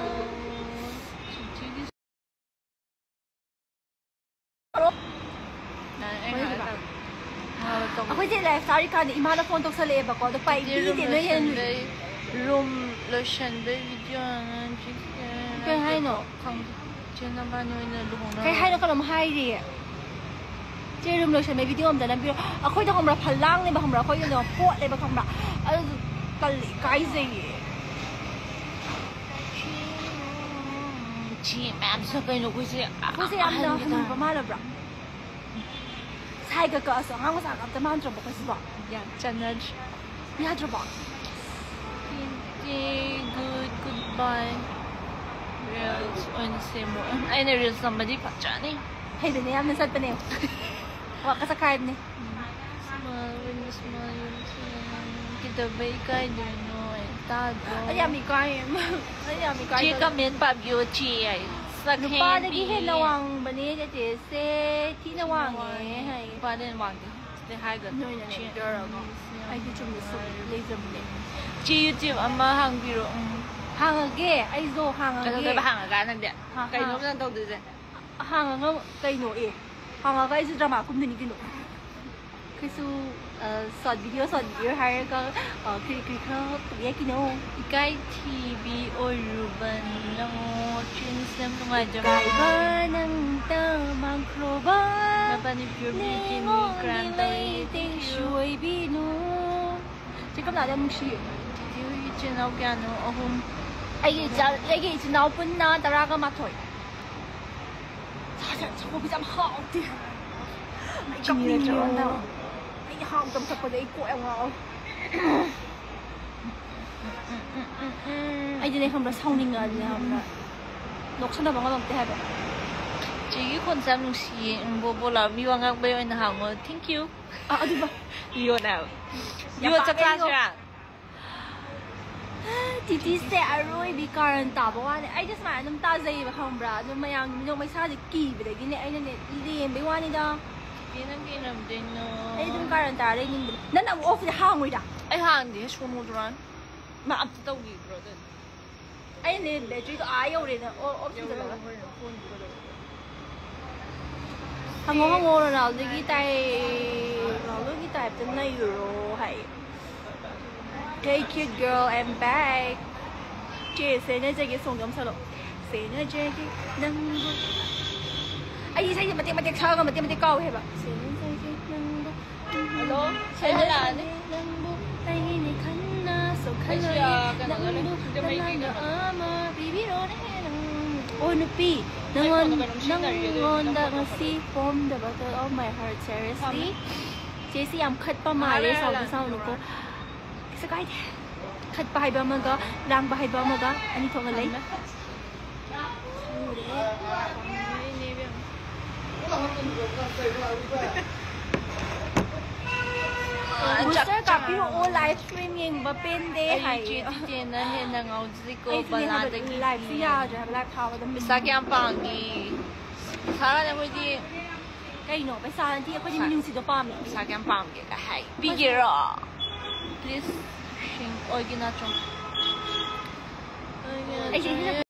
ꯅꯪ ꯑꯩ ꯍꯣꯏ, ꯉꯥꯏꯍꯥꯛ ꯍꯣꯏ꯫ ꯂꯥꯛ-, ꯉꯥꯏꯍꯥꯛ ꯇꯧ-, ꯑꯩꯈꯣꯏꯁꯦ live ꯆꯥꯔꯤꯀꯥꯟꯗ ꯏꯃꯥꯅ phone ꯇꯧꯁꯜꯂꯛꯑꯦꯕ ꯀꯣ, ꯑꯗꯣ ꯆꯤꯆꯦ, room ꯄꯥꯏꯕꯤꯗꯦ ꯅꯣꯏ ꯍꯦꯟ-, ꯂꯣꯏꯁꯟꯕꯩ, room ꯂꯣꯏꯁꯟꯕꯩ video ꯅ ꯆꯤꯆꯦ ꯀꯩ ꯍꯥꯏꯅꯣ? ꯈꯪꯗꯦ꯫ ꯆꯦ ꯅꯕꯥꯅꯤ ꯑꯣꯏꯅ ꯂꯨꯍꯣꯡꯅꯔꯣ꯫ ꯀꯩ ꯍꯥꯏꯅꯣ? ꯀꯩꯅꯣꯝ ꯍꯥꯏꯔꯤꯌꯦ꯫ ꯆꯦ, room ꯂꯣꯏꯁꯟꯕꯩ video ꯑꯝꯇ ꯅꯝꯕꯤꯔꯣ꯫ ꯑꯩꯈꯣꯏꯗ ꯈꯪꯕ꯭ꯔꯥ? ꯐꯜ ꯂꯥꯡꯅꯦꯕ ꯈꯪꯕ꯭ꯔꯥ? ꯑꯩꯈꯣꯏꯗꯅꯦ ꯄꯣꯠꯂꯦꯕ ꯈꯪꯕ꯭ꯔꯥ? ꯑꯗꯨ ꯇꯜꯂꯤ, ꯏꯀꯥꯏꯖꯩꯌꯦ꯫ ꯆꯦ ꯃꯌꯥꯝꯁꯤꯅ ꯀꯩꯅꯣ ꯑꯩꯈꯣꯏꯁꯦ ꯑꯩꯈꯣꯏꯁꯦ ꯌꯥꯝꯅ ꯑꯍꯟꯒꯤ ꯍꯅꯨꯕ ꯇꯥꯏꯞ꯫ ꯃꯥꯜꯂꯕ꯭ꯔꯥ? ꯁꯥꯏꯒ ꯀꯛꯑꯁꯨ ꯑꯉꯥꯡ ꯃꯆꯥꯒ ꯑꯝꯇ ꯃꯥꯟꯗ꯭ꯔꯕꯣ ꯑꯩꯈꯣꯏꯁꯤꯕꯣ? ꯌꯥꯝ ꯆꯠꯅꯗ꯭ꯔꯦ꯫ ꯌꯥꯗ꯭ꯔꯕꯣ? ꯆꯦ, good, goodbye꯫ Reels ꯑꯣꯏꯅ ꯁꯦꯝꯃꯣ꯫ ꯎꯝ, ꯑꯩꯅ reels ꯅꯝꯕꯗꯤ ꯐꯖꯅꯤ꯫ ꯍꯩꯕꯅꯦ, ꯌꯥꯝꯅ ꯆꯠꯄꯅꯦ꯫ ꯋꯥꯀ ꯆꯠꯈꯥꯏꯕꯅꯦ꯫ Smile, smile, smile꯫ ꯀꯩꯗꯧꯕꯩ ꯏꯀꯥꯏꯗꯣꯏꯅꯣ? ꯇꯥꯗ꯭ꯔꯣ? ꯑꯩ ꯌꯥꯝ ꯏꯀꯥꯏꯌꯦ꯫ ꯑꯩ ꯌꯥꯝ ꯏꯀꯥꯏ꯫ ꯆꯦ, comment ꯄꯥꯕꯤꯌꯣ, ꯆꯦ ꯍꯥꯏ꯫ ꯅꯨꯄꯥꯗꯒꯤ ꯁꯛꯍꯦꯟꯕꯤ꯫ ꯍꯦꯟꯅ ꯋꯥꯡꯕꯅꯦ ꯆꯦꯆꯦꯁꯦ꯫ ꯊꯤꯅ ꯋꯥꯡꯉꯦ ꯍꯥꯏꯌꯦ꯫ ꯅꯨꯄꯥꯗꯒꯤ ꯍꯦꯟꯅ ꯋꯥꯡꯗꯦ꯫ ꯁꯤꯗꯤ ꯍꯥꯏꯒꯅꯨ꯫ ꯅꯣꯏꯅꯅꯦ ꯆꯦ, ꯌꯥꯔꯒ꯫ ꯑꯩꯗꯤ ꯆꯨꯝꯅ ꯁꯨꯝ ꯂꯩꯖꯕꯅꯦ꯫ ꯆꯦ, YouTube ꯑꯃ ꯍꯥꯡꯕꯤꯔꯣ꯫ ꯎꯝ꯫ ꯍꯥꯡꯉꯒꯦ, ꯑꯩꯁꯨ ꯍꯥꯡꯉꯒꯦ꯫ ꯀꯩꯗꯧꯗꯣꯏꯕ ꯍꯥꯡꯉꯒ ꯅꯪꯗꯤ? ꯍꯥ, ꯍꯥ꯫ ꯀꯩꯅꯣꯕ ꯅꯪ ꯇꯧꯗꯣꯏꯁꯦ? ꯍꯥꯡꯉꯒ ꯀꯩꯅꯣ? ꯑꯦ, ꯍꯥꯡꯉꯒ ꯑꯩꯁꯨ drama ꯀꯨꯝꯗꯣꯏꯅꯤ ꯀꯩꯅꯣ꯫ ꯑꯩꯈꯣꯏꯁꯨ, ꯑ, short video, short video ꯍꯥꯏꯔꯒ, ꯑ, ꯀꯔꯤ ꯀꯔꯤ ꯈꯔ ꯄꯨꯌꯥ ꯀꯩꯅꯣ꯫ ꯏꯀꯥꯏ ꯊꯤꯕꯤ ꯑꯣꯏꯔꯨꯕꯅꯣ, ꯆꯤꯟꯁꯤ ꯌꯥꯝ ꯅꯨꯡꯉꯥꯏꯖꯕ꯫ ꯏꯀꯥꯏꯕ ꯅꯪꯇ ꯃꯥꯡꯈ꯭ꯔꯣꯕ꯫ ꯅꯕꯥꯅꯤ pure beauty ꯅꯤ, ꯅꯤꯉꯣꯜꯒꯤ crime ꯇꯧꯔꯤ꯫ ꯂꯩꯇꯦꯡꯁꯨ Thank you꯫ ꯑꯣꯏꯕꯤꯅꯨ꯫ ꯆꯦ ꯀꯝꯂꯥꯗꯤ ꯌꯥꯝ ꯅꯨꯡꯁꯤꯌꯦ꯫ ꯆꯤꯆꯦ ꯍꯣꯏꯒꯤ ꯏꯆꯤꯟ ꯏꯅꯥꯎ ꯀꯌꯥꯅꯣ? ꯑꯍꯨꯝ꯫ ꯑꯩꯒꯤ ꯏꯆꯥ-, ꯑꯩꯒꯤ ꯏꯆꯤꯟ ꯏꯅꯥꯎ ꯄꯨꯟꯅ ꯇꯔꯥꯒ ꯃꯥꯊꯣꯏ꯫ ꯆꯥꯁꯦ, ꯆꯥꯛꯀꯧꯕꯁꯦ ꯌꯥꯝ ꯍꯥꯎꯇꯦ꯫ ꯑꯩ ꯆꯤꯅꯤꯒ ꯀꯞꯅꯤꯡꯉꯦ꯫ ꯆꯥꯃꯟꯗꯕ꯫ ꯑꯩ ꯍꯥꯎꯇꯕ ꯊꯛꯄꯗ ꯑꯩ ꯀꯣꯛ ꯌꯥꯝ ꯉꯥꯎꯋꯦ꯫ ꯑꯩꯗꯤꯅꯦ ꯈꯪꯕ꯭ꯔꯥ, ꯁꯥꯎꯅꯤꯡꯉꯛꯑꯗꯤꯅꯦ ꯈꯪꯕ꯭ꯔꯥ, ꯅꯣꯛꯁꯟꯅꯕ ꯉꯝꯃꯛꯇꯦ ꯍꯥꯏꯕ꯫ ꯆꯦꯒꯤ ꯈꯣꯟꯁꯦ ꯌꯥꯝ ꯅꯨꯡꯁꯤꯌꯦ꯫ ꯎꯝ, ꯕꯣꯕꯣ ꯂꯥꯎ꯫ ꯃꯤ ꯋꯥ ꯉꯥꯡꯕꯩ ꯑꯣꯏꯅ ꯍꯥꯡꯉꯣ꯫ Thank you꯫ ꯑ, ꯑꯗꯨꯕ꯫ ꯂꯤꯌꯣꯅ ꯍꯥꯏꯕ꯫ ꯌꯥꯝ ꯂꯤꯌꯣ, ꯆꯥꯛ ꯄꯥꯝꯃꯦ, ꯂꯤꯌꯣ꯫ ꯆꯥꯁꯤꯔꯥ? ꯇꯤꯇꯤꯁꯦ ꯑꯔꯣꯏꯕꯤ ꯀꯥꯔꯟ ꯇꯥꯕ ꯋꯥꯅꯦ꯫ ꯑꯩꯗꯤ ꯁꯨꯃꯥꯏꯅ ꯑꯗꯨꯝ ꯇꯥꯖꯩꯌꯦꯕ, ꯈꯪꯕ꯭ꯔꯥ? ꯑꯗꯨꯝ ꯃꯌꯥꯝꯒꯤ ꯃꯤꯅꯣꯛ ꯃꯩꯁꯥꯁꯦ ꯀꯤꯕꯗꯒꯤꯅꯦ ꯑꯩꯅꯅꯦ ꯂꯦꯝꯕꯩ ꯋꯥꯅꯤꯗ꯫ ꯆꯦ, ꯅꯪ ꯀꯩ ꯂꯝꯗꯩꯅꯣ? ꯑꯩ ꯑꯗꯨꯝ ꯀꯥꯔꯟ ꯇꯥꯔ ꯂꯩꯅꯤꯡꯕꯅꯦ꯫ ꯅꯪ ꯑꯃꯨꯛ ꯑꯣꯐꯁꯤꯗ ꯍꯥꯡꯉꯣꯏꯗ? ꯑꯩ ꯍꯥꯡꯗꯦ, ꯁꯣꯅꯣ ꯗꯨꯔꯥꯟ꯫ ꯃꯥ ꯑꯝꯇ ꯇꯧꯈꯤꯕ꯭ꯔꯣ ꯑꯗꯨ? ꯑꯩꯅꯦ ꯕꯦꯇ꯭ꯔꯤꯗꯣ ꯑꯥ ꯌꯧꯔꯦꯅ ꯑꯣ ꯑꯣꯐ ꯊꯝꯖꯜꯂꯒ꯫ ꯍꯪꯉꯣ, ꯍꯪꯉꯣ, ꯔꯣꯅꯥꯜꯗꯣꯒꯤ ꯇꯥꯏ-, ꯔꯣꯅꯥꯜꯗꯣꯒꯤ ꯇꯥꯏꯞꯇ ꯅꯩꯔꯨꯔꯣ ꯍꯥꯏ꯫ Hey cute girl, I'm back. ꯆꯦ, ꯁꯦꯟꯅꯖꯒꯦ song ꯑꯃ ꯁꯛꯂꯛꯑꯣ꯫ ꯁꯦꯟꯅꯖꯒꯦ ꯅꯪꯕꯨ꯫ ꯑꯩ ꯏꯁꯩꯁꯦ ꯃꯇꯦꯛ ꯃꯇꯦꯛ ꯁꯛꯑꯒ ꯃꯇꯦꯛ ꯃꯇꯦꯛ ꯀꯥꯎꯋꯦ ꯍꯥꯏꯕ꯫ ꯁꯦꯟꯅꯖꯒꯦ ꯅꯪꯕꯨ꯫ ꯍꯜꯂꯣ? ꯁꯦ, ꯍꯜꯂꯛꯑꯅꯤ꯫ ꯅꯪꯕꯨ ꯑꯩꯒꯤꯅꯦ ꯈꯟꯅ ꯁꯣꯛꯍꯜꯂꯣꯏ꯫ ꯑꯩꯁꯨ ꯌꯥ-, ꯀꯩꯅꯣꯗ ꯅꯪꯕꯨ ꯂꯩ, ꯌꯨꯝꯗ ꯃꯩ ꯀꯅꯥꯅ ꯀꯩꯅꯣꯗ꯫ ꯑꯃ ꯄꯤꯕꯤꯔꯣꯅꯦ ꯅꯪ-, ꯑꯣ, ꯅꯨꯄꯤ, ꯑꯩ ꯅꯪꯉꯣꯟ-, ꯐꯣꯟꯗꯣ ꯀꯩꯅꯣꯝ ꯁꯤꯖꯤꯟꯅꯔꯤ, ꯑꯗꯨꯏꯅꯦ ꯅꯪ ꯅꯪꯉꯣꯟꯗ ꯐꯣꯟꯗꯣ ꯉꯁꯤ ꯇꯧꯁꯜꯂꯛꯑꯣ. From the bottom of my heart, seriously. ꯊꯝꯃꯦ. ꯆꯦꯁꯤ ꯌꯥꯝ ꯈꯠꯄ ꯉꯥꯏꯍꯥꯛ ꯃꯥꯜꯂꯦ, ꯂꯩꯔ ꯁꯥꯎꯗꯤ ꯍꯜꯂꯛꯑꯅꯤ, ꯁꯥꯎꯅꯨꯀꯣ꯫ ꯅꯦꯋꯥꯛ꯫ ꯀꯩꯁꯨ ꯀꯥꯏꯗꯦ꯫ ꯈꯠꯄ ꯍꯥꯏꯕ ꯑꯃꯒ, ꯂꯥꯡꯕ ꯍꯥꯏꯕ ꯑꯃꯒ, ꯑꯅꯤ ꯊꯣꯛꯅ ꯂꯩ꯫ ꯊꯝꯃꯦ꯫ ꯈꯪꯗꯦ꯫ ꯊꯝꯃꯦꯅꯦ, ꯏꯕꯦꯝꯃ꯫ ꯑꯥ, ꯕꯨꯁꯇꯔ ꯆꯥꯛ ꯀꯥꯞꯄꯤꯔꯛꯑꯣ, ꯆꯥꯔꯕꯣ? Live stream ꯌꯦꯡꯕ ꯄꯦꯟꯗꯦ ꯑꯩ ꯍꯥꯏꯌꯦ꯫ ꯆꯦ ꯇꯤꯇꯦꯅ ꯍꯦꯟꯅ ꯉꯥꯎꯖꯩꯀꯣ, ꯑꯩꯁꯨꯅꯦ ꯍꯥꯏꯕ, ꯕꯂꯥꯗꯒꯤꯗꯤ꯫ Liveꯁꯤ ꯌꯥꯗ꯭ꯔꯦ ꯍꯥꯏꯕ, live ꯊꯥꯕꯗ ꯄꯩꯁꯥ ꯀꯌꯥꯝ ꯄꯥꯝꯒꯦ? ꯄꯩꯁꯥꯒꯗꯤ ꯑꯩꯈꯣꯏꯗꯤ ꯀꯩꯅꯣ? ꯄꯩꯁꯥ ꯅꯠꯇꯦ, ꯑꯩꯈꯣꯏꯗꯤ ꯄꯩꯁꯥ, ꯃꯤꯅꯨꯡꯁꯤꯗꯣ ꯄꯥꯝꯃꯦ꯫ ꯄꯩꯁꯥ ꯀꯌꯥꯝ ꯄꯥꯝꯒꯦ? ꯍꯥꯏ, ꯄꯤꯒꯦꯔꯣ? Please, ꯁꯤꯡ ꯑꯣꯏꯒꯤꯅ ꯆꯨꯝ꯫ ꯑꯩꯁꯦ